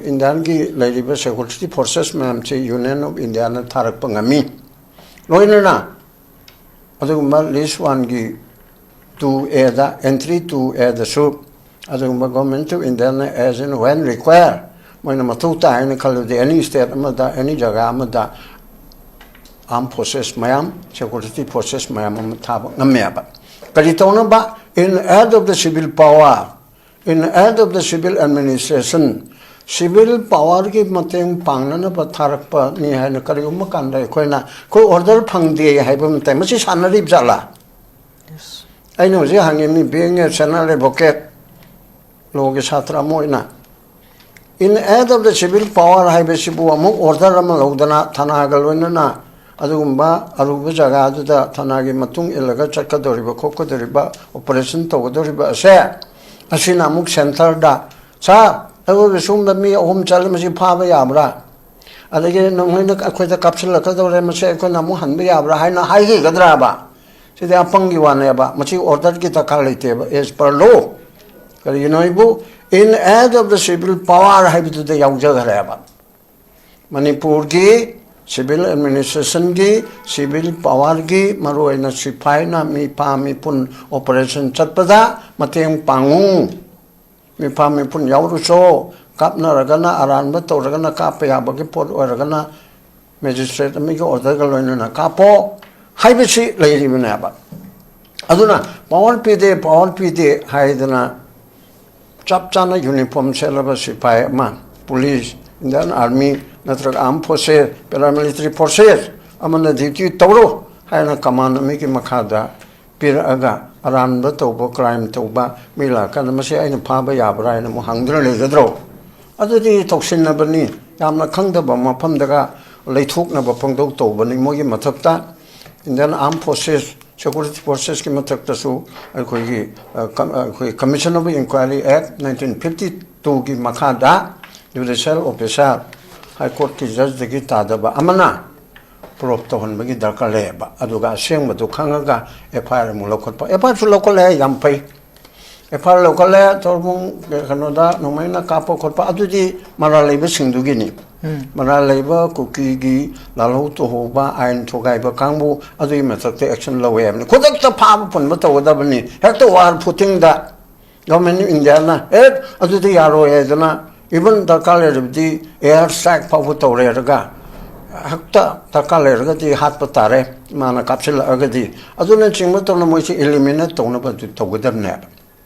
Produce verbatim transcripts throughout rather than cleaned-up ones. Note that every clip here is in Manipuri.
ꯏꯟꯗꯤꯌꯥꯒꯤ ꯂꯩꯔꯤꯕ ꯁꯦꯀ꯭ꯌꯨꯔꯤꯇꯤ ꯐꯣꯔꯁꯦꯁ ꯃꯌꯥꯝꯁꯤ ꯌꯨꯅꯤꯌꯟ ꯑꯣꯐ ꯏꯟꯗꯤꯌꯥꯅ ꯊꯥꯔꯛꯄ ꯉꯝꯃꯤ꯫ ꯂꯣꯏꯅꯅ ꯑꯗꯨꯒꯨꯝꯕ ꯂꯤꯁ ꯋꯥꯟꯒꯤ ꯇꯨ ꯑꯦꯗ, ꯑꯦꯟꯇ꯭ꯔꯤ ꯇꯨ ꯑꯦꯗꯁꯨ ꯑꯗꯨꯒꯨꯝꯕ government of Indian as and when require, ꯃꯣꯏꯅ ꯃꯊꯧ ꯇꯥꯏ ꯍꯥꯏꯅ ꯈꯜꯂꯗꯤ ꯑꯦꯅꯤ ꯁ꯭ꯇꯦꯠ ꯑꯃꯗ, ꯑꯦꯅꯤ ꯖꯒꯥ ꯑꯃꯗ ꯑꯥꯔꯝ ꯐꯣꯔꯁꯦꯁ ꯃꯌꯥꯝ, ꯁꯦꯀ꯭ꯌꯨꯔꯤꯇꯤ ꯐꯣꯔꯁꯦꯁ ꯃꯌꯥꯝ ꯑꯃ ꯊꯥꯕ ꯉꯝꯃꯦꯕ꯫ ꯀꯔꯤ ꯇꯧꯅꯕ? In aid of the civil power, in aid of the civil administration, civil ꯄꯥꯋꯔꯒꯤ ꯃꯇꯦꯡ ꯄꯥꯡꯅꯅꯕ ꯊꯥꯔꯛꯄꯅꯤ ꯍꯥꯏꯅ ꯀꯔꯤꯒꯨꯝꯕ ꯀꯥꯟꯗ ꯑꯩꯈꯣꯏꯅ, ꯑꯩꯈꯣꯏ ꯑꯣꯔꯗꯔ ꯐꯪꯗꯦ ꯍꯥꯏꯕ ꯃꯇꯝ, ꯃꯁꯤ ꯁꯥꯟꯅꯔꯤꯕ ꯖꯥꯠꯂꯥ? ꯑꯩꯅ ꯍꯧꯖꯤꯛ ꯍꯪꯉꯤꯕꯅꯤ, being a senior advocate, ꯂꯣꯒꯤ ꯁꯥꯇ꯭ꯔ ꯑꯃ ꯑꯣꯏꯅ, in aid of the civil power ꯍꯥꯏꯕꯁꯤꯕꯨ ꯑꯃꯨꯛ ꯑꯣꯔꯗꯔ ꯑꯃ ꯂꯧꯗꯅ ꯊꯅꯥꯒ ꯂꯣꯏꯅꯅ ꯑꯗꯨꯒꯨꯝꯕ ꯑꯔꯨꯕ ꯖꯒꯥꯗꯨꯗ ꯊꯅꯥꯒꯤ ꯃꯇꯨꯡ ꯏꯜꯂꯒ ꯆꯠꯀꯗꯧꯔꯤꯕ ꯈꯣꯠꯀꯗꯧꯔꯤꯕ ꯑꯣꯄꯔꯦꯁꯟ ꯇꯧꯒꯗꯧꯔꯤꯕ ꯑꯁꯦ, ꯑꯁꯤꯅ ꯑꯃꯨꯛ ꯁꯦꯟꯇꯔꯗ, "ꯁꯥꯔ, ꯑꯩꯈꯣꯏꯒꯤ ꯁꯣꯝꯗ ꯃꯤ ꯑꯍꯨꯝ ꯆꯠꯂꯤ, ꯃꯁꯤ ꯐꯥꯕ ꯌꯥꯕ꯭ꯔꯥ? ꯑꯗꯒꯤ ꯅꯈꯣꯏꯅ ꯑꯩꯈꯣꯏꯗ ꯀꯥꯞꯁꯤꯜꯂꯛꯀꯗꯧꯔꯦ, ꯃꯁꯤ ꯑꯩꯈꯣꯏꯅ ꯑꯃꯨꯛ ꯍꯟꯕ ꯌꯥꯕ꯭ꯔꯥ?" ꯍꯥꯏꯅ ꯍꯥꯏꯈꯤꯒꯗ꯭ꯔꯕ? ꯁꯤꯗꯤ ꯑꯄꯪꯒꯤ ꯋꯥꯅꯦꯕ, ꯃꯁꯤ ꯑꯣꯔꯗꯔꯒꯤ ꯗꯔꯀꯥꯔ ꯂꯩꯇꯦꯕ, as per law꯫ ꯀꯔꯤꯒꯤꯅꯣ ꯍꯥꯏꯕꯨ, in aid of the civil power ꯍꯥꯏꯕꯗꯨꯗ ꯌꯥꯎꯖꯈ꯭ꯔꯦꯕ꯫ ꯃꯅꯤꯄꯨꯔꯒꯤ ꯁꯤꯚꯤꯜ ꯑꯦꯗꯃꯤꯅꯤꯁꯇ꯭ꯔꯦꯁꯟꯒꯤ, ꯁꯤꯚꯤꯜ ꯄꯥꯋꯔꯒꯤ, ꯃꯔꯨꯑꯣꯏꯅ ꯁꯤꯐꯥꯏꯅ ꯃꯤꯐꯥ ꯃꯤꯄꯨꯟ ꯑꯣꯄꯔꯦꯁꯟ ꯆꯠꯄꯗ ꯃꯇꯦꯡ ꯄꯥꯡꯉꯨ꯫ ꯃꯤꯐꯥ ꯃꯤꯄꯨꯟ ꯌꯥꯎꯔꯨꯆꯣ꯫ ꯀꯥꯞꯅꯔꯒꯅ, ꯑꯔꯥꯟꯕ ꯇꯧꯔꯒꯅ, ꯀꯥꯞꯄ ꯌꯥꯕꯒꯤ ꯄꯣꯠ ꯑꯣꯏꯔꯒꯅ ꯃꯦꯖꯤꯁꯇ꯭ꯔꯦꯠ ꯑꯃꯒꯤ ꯑꯣꯔꯗꯔꯒ ꯂꯣꯏꯅꯅ ꯀꯥꯞꯄꯣ ꯍꯥꯏꯕꯁꯤ ꯂꯩꯔꯤꯕꯅꯦꯕ꯫ ꯑꯗꯨꯅ ꯄꯥꯋꯔ ꯄꯤꯗꯦ, ꯄꯥꯋꯔ ꯄꯤꯗꯦ ꯍꯥꯏꯗꯅ ꯆꯞ ꯆꯥꯅ ꯌꯨꯅꯤꯐꯣꯔꯝ ꯁꯦꯠꯂꯕ ꯁꯤꯐꯥꯏ ꯑꯃ, ꯄꯨꯂꯤꯁ, ꯏꯟꯗꯤꯌꯥꯟ ꯑꯥꯔꯃꯤ ꯅꯠꯇ꯭ꯔꯒ ꯑꯥꯔꯝ ꯐꯣꯔꯁꯦꯁ, ꯄꯦꯔꯥꯃꯤꯂꯤꯇꯔꯤ ꯐꯣꯔꯁꯦꯁ ꯑꯃꯅ ꯗ꯭ꯌꯨꯇꯤ ꯇꯧꯔꯣ ꯍꯥꯏꯅ ꯀꯃꯥꯟ ꯑꯃꯒꯤ ꯃꯈꯥꯗ ꯄꯤꯔꯛꯑꯒ ꯑꯔꯥꯟꯕ ꯇꯧꯕ, ꯀ꯭ꯔꯥꯏꯝ ꯇꯧꯕ ꯃꯤ ꯂꯥꯛꯀꯥꯟꯗ ꯃꯁꯤ ꯑꯩꯅ ꯐꯥꯕ ꯌꯥꯕ꯭ꯔꯥ ꯍꯥꯏꯅ ꯑꯃꯨꯛ ꯍꯪꯗꯨꯅ ꯂꯩꯒꯗ꯭ꯔꯣ? ꯑꯗꯨꯗꯤ ꯊꯧꯁꯤꯟꯅꯕꯅꯤ, ꯌꯥꯝꯅ ꯈꯪꯗꯕ ꯃꯐꯝꯗꯒ ꯂꯩꯊꯣꯛꯅꯕ ꯄꯪꯇꯧ ꯇꯧꯕꯅꯤ꯫ ꯃꯣꯏꯒꯤ ꯃꯊꯛꯇ ꯏꯟꯗꯤꯌꯥꯟ ꯑꯥꯔꯝ ꯐꯣꯔꯁꯦꯁ, ꯁꯦꯀ꯭ꯌꯨꯔꯤꯇꯤ ꯐꯣꯔꯁꯦꯁꯀꯤ ꯃꯊꯛꯇꯁꯨ ꯑꯩꯈꯣꯏꯒꯤ, ꯑ, ꯀꯝ-, ꯑꯩꯈꯣꯏ Commission of Inquiry Act nineteen fifty twoꯒꯤ ꯃꯈꯥꯗ ꯖꯨꯗꯤꯁꯤꯌꯦꯜ ꯑꯣꯐꯤꯁꯥꯔ, ꯍꯥꯏ ꯀꯣꯔꯠꯀꯤ ꯖꯖꯇꯒꯤ ꯇꯥꯗꯕ ꯑꯃꯅ ꯄ꯭ꯔꯣꯞ ꯇꯧꯍꯟꯕꯒꯤ ꯗꯔꯀꯥꯔ ꯂꯩꯌꯦꯕ꯫ ꯑꯗꯨꯒ ꯑꯁꯦꯡꯕꯗꯨ ꯈꯪꯉꯒ ꯑꯦꯐ ꯑꯥꯏ ꯑꯥꯔ ꯑꯃꯨꯛ ꯂꯧꯈꯠꯄ꯫ ꯑꯦꯐ ꯑꯥꯏ ꯑꯥꯔꯁꯨ ꯂꯧꯈꯠꯂꯦ, ꯌꯥꯝ ꯐꯩ꯫ ꯑꯦꯐ ꯑꯥꯏ ꯑꯥꯔ ꯂꯧꯈꯠꯂꯦ, ꯇꯧꯔꯕꯨꯡ ꯀꯩꯅꯣꯗ ꯅꯣꯡꯃꯩꯅ ꯀꯥꯞꯄ ꯈꯣꯠꯄ, ꯑꯗꯨꯗꯤ ꯃꯔꯥꯜ ꯂꯩꯕꯁꯤꯡꯗꯨꯒꯤꯅꯤ꯫ ꯃꯔꯥꯜ ꯂꯩꯕ ꯀꯨꯀꯤꯒꯤ ꯂꯥꯜꯍꯧ ꯇꯨꯍꯧꯕ, ꯑꯥꯏꯟ ꯊꯨꯒꯥꯏꯕ ꯀꯥꯡꯕꯨ ꯑꯗꯨꯒꯤ ꯃꯊꯛꯇ ꯑꯦꯛꯁꯟ ꯂꯧꯋꯦ ꯍꯥꯏꯕꯅꯤ꯫ ꯈꯨꯗꯛꯇ ꯐꯥꯕ ꯄꯨꯟꯕ ꯇꯧꯒꯗꯕꯅꯤ꯫ ꯍꯦꯛꯇ ꯋꯥꯔ ꯐꯨꯇꯤꯡꯗ ꯒꯚꯔꯟꯃꯦꯟ ꯑꯣꯐ ꯏꯟꯗꯤꯌꯥꯅ ꯑꯦ ꯑꯗꯨꯗꯤ ꯌꯥꯔꯣꯏ ꯍꯥꯏꯗꯅ, ꯏꯚꯟ ꯗꯔꯀꯥꯔ ꯂꯩꯔꯕꯗꯤ ꯑꯦꯌꯥꯔ ꯁ꯭ꯇ꯭ꯔꯥꯏꯛ ꯐꯥꯎꯕ ꯇꯧꯔꯦꯔꯒ, ꯍꯦꯛꯇ ꯗꯔꯀꯥꯔ ꯂꯩꯔꯒꯗꯤ ꯍꯥꯠꯄ ꯇꯥꯔꯦ, ꯃꯥꯅ ꯀꯥꯞꯁꯤꯜꯂꯛꯑꯒꯗꯤ꯫ ꯑꯗꯨꯅꯆꯤꯡꯕ ꯇꯧꯅ ꯃꯣꯏꯁꯦ ꯏꯂꯤꯃꯤꯅꯦꯠ ꯇꯧꯅꯕ ꯑꯗꯨ ꯇꯧꯒꯗꯕꯅꯦꯕ꯫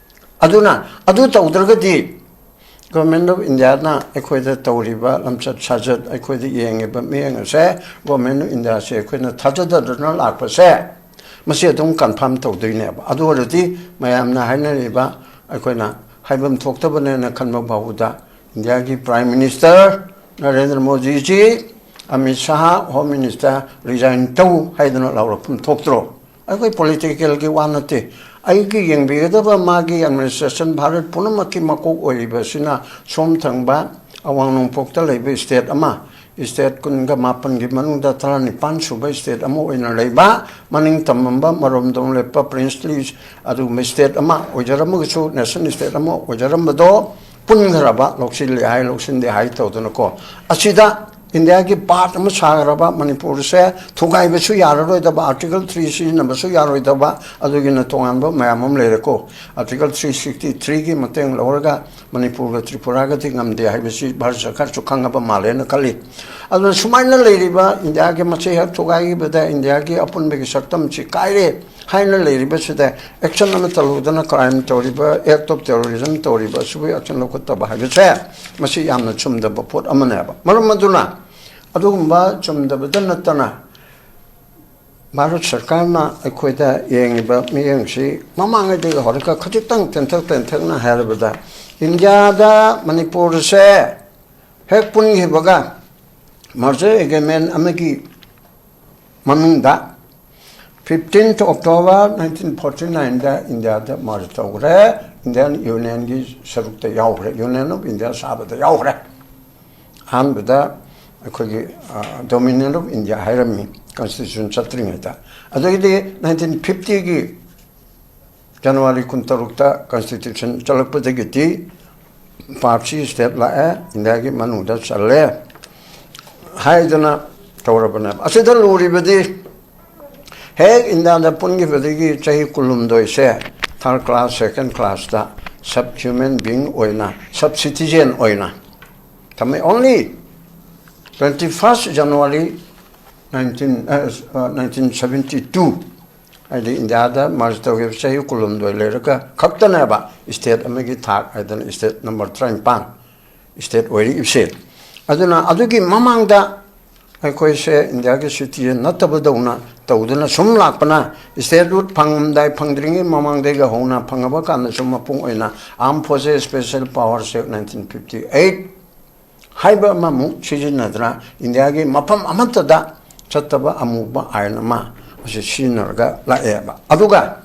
ꯑꯗꯨꯅ ꯑꯗꯨ ꯇꯧꯗ꯭ꯔꯒꯗꯤ ꯒꯣꯔꯃꯦꯟ ꯑꯣꯐ ꯏꯟꯗꯤꯌꯥꯅ ꯑꯩꯈꯣꯏꯗ ꯇꯧꯔꯤꯕ ꯂꯝꯆꯠ ꯁꯥꯖꯠ, ꯑꯩꯈꯣꯏꯗ ꯌꯦꯡꯉꯤꯕ ꯃꯤꯠꯌꯦꯡ ꯑꯁꯦ ꯒꯣꯔꯃꯦꯟ ꯑꯣꯐ ꯏꯟꯗꯤꯌꯥꯁꯦ ꯑꯩꯈꯣꯏꯅ ꯊꯥꯖꯗꯗꯅ ꯂꯥꯛꯄꯁꯦ, ꯃꯁꯤ ꯑꯗꯨꯝ ꯀꯟꯐꯥꯔꯝ ꯇꯧꯗꯣꯏꯅꯦꯕ꯫ ꯑꯗꯨ ꯑꯣꯏꯔꯗꯤ ꯃꯌꯥꯝꯅ ꯍꯥꯏꯅꯔꯤꯕ, ꯑꯩꯈꯣꯏꯅ ꯍꯥꯏꯐꯝ ꯊꯣꯛꯇꯕꯅꯦꯅ ꯈꯟꯕ ꯐꯥꯎꯕꯗ, ꯏꯟꯗꯤꯌꯥꯒꯤ prime minister Narendra ꯃꯣꯗꯤꯖꯤ, Amit Shah home minister resign ꯇꯧ ꯍꯥꯏꯗꯅ ꯂꯥꯎꯔꯛꯐꯝ ꯊꯣꯛꯇ꯭ꯔꯣ? ꯑꯩꯈꯣꯏ ꯄꯣꯂꯤꯇꯤꯀꯦꯜꯒꯤ ꯋꯥ ꯅꯠꯇꯦ꯫ ꯑꯩꯒꯤ ꯌꯦꯡꯕꯤꯒꯗꯕ ꯃꯥꯒꯤ ꯑꯦꯗꯃꯤꯅꯤꯁꯇ꯭ꯔꯦꯁꯟ, ꯚꯥꯔꯠ ꯄꯨꯝꯅꯃꯛꯀꯤ ꯃꯀꯣꯛ ꯑꯣꯏꯔꯤꯕꯁꯤꯅ ꯁꯣꯝ ꯊꯪꯕ ꯑꯋꯥꯡ ꯅꯣꯡꯄꯣꯛꯇ ꯂꯩꯕ ꯁ꯭ꯇꯦꯠ ꯑꯃ, ꯁ꯭ꯇꯦꯠ ꯀꯨꯟꯒ ꯃꯥꯄꯟꯒꯤ ꯃꯅꯨꯡꯗ ꯇꯔꯥꯅꯤꯄꯥꯟ ꯁꯨꯕ ꯁ꯭ꯇꯦꯠ ꯑꯃ ꯑꯣꯏꯅ ꯂꯩꯕ, ꯃꯅꯤꯡ ꯇꯝꯂꯝꯕ ꯃꯔꯣꯝꯗꯣꯝ ꯂꯦꯞꯄ ꯄ꯭ꯔꯤꯟꯁꯂꯤ ꯑꯗꯨꯒꯨꯝꯕ ꯁ꯭ꯇꯦꯠ ꯑꯃ ꯑꯣꯏꯖꯔꯝꯃꯒꯁꯨ, ꯅꯦꯁꯟ ꯁ꯭ꯇꯦꯠ ꯑꯃ ꯑꯣꯏꯖꯔꯝꯕꯗꯣ ꯄꯨꯟꯈ꯭ꯔꯕ, ꯂꯧꯁꯤꯜꯂꯦ ꯍꯥꯏ, ꯂꯧꯁꯤꯟꯗꯦ ꯍꯥꯏ ꯇꯧꯗꯅꯀꯣ, ꯑꯁꯤꯗ ꯏꯟꯗꯤꯌꯥꯒꯤ ꯄꯥꯔꯠ ꯑꯃ ꯁꯥꯈ꯭ꯔꯕ ꯃꯅꯤꯄꯨꯔꯁꯦ ꯊꯨꯒꯥꯏꯕꯁꯨ ꯌꯥꯔꯔꯣꯏꯗꯕ, ꯑꯥꯔꯇꯤꯀꯜ ꯊ꯭ꯔꯤ ꯁꯤꯖꯤꯟꯅꯕꯁꯨ ꯌꯥꯔꯣꯏꯗꯕ, ꯑꯗꯨꯒꯤꯅ ꯇꯣꯉꯥꯟꯕ ꯃꯌꯥꯝ ꯑꯃ ꯂꯩꯔꯦꯀꯣ꯫ ꯑꯥꯔꯇꯤꯀꯜ ꯊ꯭ꯔꯤ ꯁꯤꯛꯁꯇꯤ ꯊ꯭ꯔꯤꯒꯤ ꯃꯇꯦꯡ ꯂꯧꯔꯒ ꯃꯅꯤꯄꯨꯔꯒ ꯇ꯭ꯔꯤꯄꯨꯔꯥꯒꯗꯤ ꯉꯝꯗꯦ ꯍꯥꯏꯕꯁꯤ ꯚꯥꯔꯠ ꯁꯔꯀꯥꯔꯁꯨ ꯈꯪꯉꯕ ꯃꯥꯜꯂꯦꯅ ꯈꯜꯂꯤ꯫ ꯑꯗꯨꯅ ꯁꯨꯃꯥꯏꯅ ꯂꯩꯔꯤꯕ ꯏꯟꯗꯤꯌꯥꯒꯤ ꯃꯁꯤ ꯍꯦꯛ ꯊꯨꯒꯥꯏꯈꯤꯕꯗ ꯏꯟꯗꯤꯌꯥꯒꯤ ꯑꯄꯨꯟꯕꯒꯤ ꯁꯛꯇꯝꯁꯤ ꯀꯥꯏꯔꯦ ꯍꯥꯏꯅ ꯂꯩꯔꯤꯕꯁꯤꯗ ꯑꯦꯛꯁꯟ ꯑꯃꯠꯇ ꯂꯧꯗꯅ ꯀ꯭ꯔꯥꯏꯝ ꯇꯧꯔꯤꯕ, ꯑꯦꯛ ꯑꯣꯐ ꯇꯦꯔꯣꯔꯤꯖꯝ ꯇꯧꯔꯤꯕ ꯑꯁꯤꯕꯨ ꯑꯦꯛꯁꯟ ꯂꯧꯈꯠꯇꯕ ꯍꯥꯏꯕꯁꯦ, ꯃꯁꯤ ꯌꯥꯝꯅ ꯆꯨꯝꯗꯕ ꯄꯣꯠ ꯑꯃꯅꯦꯕ꯫ ꯃꯔꯝ ꯑꯗꯨꯅ ꯑꯗꯨꯒꯨꯝꯕ ꯆꯨꯝꯗꯕꯗ ꯅꯠꯇꯅ ꯚꯥꯔꯠ ꯁꯔꯀꯥꯔꯅ ꯑꯩꯈꯣꯏꯗ ꯌꯦꯡꯉꯤꯕ ꯃꯤꯠꯌꯦꯡꯁꯤ ꯃꯃꯥꯡꯉꯩꯗꯒꯤ ꯍꯧꯔꯒ ꯈꯖꯤꯛꯇꯪ ꯇꯦꯟꯊꯛ ꯇꯦꯟꯊꯛꯅ ꯍꯥꯏꯔꯕꯗ, ꯏꯟꯗꯤꯌꯥꯗ ꯃꯅꯤꯄꯨꯔꯁꯦ ꯍꯦꯛ ꯄꯨꯟꯈꯤꯕꯒ ꯃꯔꯖꯔ ꯑꯦꯒ꯭ꯔꯤꯃꯦꯟ ꯑꯃꯒꯤ ꯃꯅꯨꯡꯗ fifteenth October nineteen forty nineꯗ ꯏꯟꯗꯤꯌꯥꯗ ꯃꯔꯖ ꯇꯧꯈ꯭ꯔꯦ, ꯏꯟꯗꯤꯌꯥꯟ ꯌꯨꯅꯤꯌꯟꯒꯤ ꯁꯔꯨꯛꯇ ꯌꯥꯎꯈ꯭ꯔꯦ, ꯌꯨꯅꯤꯌꯟ ꯑꯣꯐ ꯏꯟꯗꯤꯌꯥ ꯁꯥꯕꯗ ꯌꯥꯎꯈ꯭ꯔꯦ꯫ ꯑꯍꯥꯟꯕꯗ ꯑꯩꯈꯣꯏꯒꯤ ꯗꯣꯃꯤꯅꯤꯌꯟ ꯑꯣꯐ ꯏꯟꯗꯤꯌꯥ ꯍꯥꯏꯔꯝꯃꯤ ꯀꯟꯁꯇꯤꯇ꯭ꯌꯨꯁꯟ ꯆꯠꯇ꯭ꯔꯤꯉꯩꯗ꯫ ꯑꯗꯒꯤꯗꯤ ꯅꯥꯏꯟꯇꯤꯟ ꯐꯤꯐꯇꯤꯒꯤ ꯖꯅꯋꯥꯔꯤ ꯀꯨꯟꯇꯔꯨꯛꯇ ꯀꯟꯁꯇꯤꯇ꯭ꯌꯨꯁꯟ ꯆꯠꯂꯛꯄꯗꯒꯤꯗꯤ ꯄꯥꯛꯁꯤ ꯁ꯭ꯇꯦꯠ ꯂꯥꯛꯑꯦ, ꯏꯟꯗꯤꯌꯥꯒꯤ ꯃꯅꯨꯡꯗ ꯆꯜꯂꯦ ꯍꯥꯏꯗꯅ ꯇꯧꯔꯕꯅꯦꯕ꯫ ꯑꯁꯤꯗ ꯂꯨꯔꯤꯕꯗꯤ ꯍꯦꯛ ꯏꯟꯗꯤꯌꯥꯗ ꯄꯨꯟꯈꯤꯕꯗꯒꯤ ꯆꯍꯤ ꯀꯨꯟꯍꯨꯝꯗꯣꯏꯁꯦ ꯊꯥꯔꯠ ꯀ꯭ꯂꯥꯁ, ꯁꯦꯀꯦꯟ ꯀ꯭ꯂꯥꯁꯇ, ꯁꯕ ꯍ꯭ꯌꯨꯃꯦꯟ ꯕꯤꯡ ꯑꯣꯏꯅ, ꯁꯕ ꯁꯤꯇꯤꯖꯦꯟ ꯑꯣꯏꯅ ꯊꯝꯃꯦ꯫ Only twenty first January nineteen, nineteen seventy two, ꯍꯥꯏꯗꯤ ꯏꯟꯗꯤꯌꯥꯗ ꯃꯔꯖ ꯇꯧꯈꯤꯕ ꯆꯍꯤ ꯀꯨꯟꯍꯨꯝꯗꯣꯏ ꯂꯩꯔꯒ ꯈꯛꯇꯅꯦꯕ ꯁ꯭ꯇꯦꯠ ꯑꯃꯒꯤ ꯊꯥꯛ ꯍꯥꯏꯗꯅ ꯁ꯭ꯇꯦꯠ ꯅꯝꯕꯔ ꯇꯔꯥꯅꯤꯄꯥꯟ ꯁ꯭ꯇꯦꯠ ꯑꯣꯏꯔꯛꯏꯕꯁꯦ꯫ ꯑꯗꯨꯅ ꯑꯗꯨꯒꯤ ꯃꯃꯥꯡꯗ ꯑꯩꯈꯣꯏꯁꯦ ꯏꯟꯗꯤꯌꯥꯒꯤ ꯁꯤꯇꯤꯖꯦꯟ ꯅꯠꯇꯕꯗꯧꯅ ꯇꯧꯗꯨꯅ ꯁꯨꯝ ꯂꯥꯛꯄꯅ, ꯁ꯭ꯇꯦꯠꯍꯨꯗ ꯐꯪꯉꯝꯗꯥꯏ, ꯐꯪꯗ꯭ꯔꯤꯉꯩ ꯃꯃꯥꯡꯗꯒꯤ ꯍꯧꯅ ꯐꯪꯉꯕ ꯀꯥꯟꯗꯁꯨ ꯃꯄꯨꯡ ꯑꯣꯏꯅ Armed Forces Special Powers Act nineteen fifty eight ꯍꯥꯏꯕ ꯑꯃꯃꯨꯛ ꯁꯤꯖꯤꯟꯅꯗꯅ ꯏꯟꯗꯤꯌꯥꯒꯤ ꯃꯐꯝ ꯑꯃꯠꯇꯗ ꯆꯠꯇꯕ ꯑꯃꯨꯕ ꯑꯥꯏꯟ ꯑꯃ ꯑꯁꯤ ꯁꯤꯖꯤꯟꯅꯔꯒ ꯂꯥꯛꯑꯦꯕ꯫ ꯑꯗꯨꯒ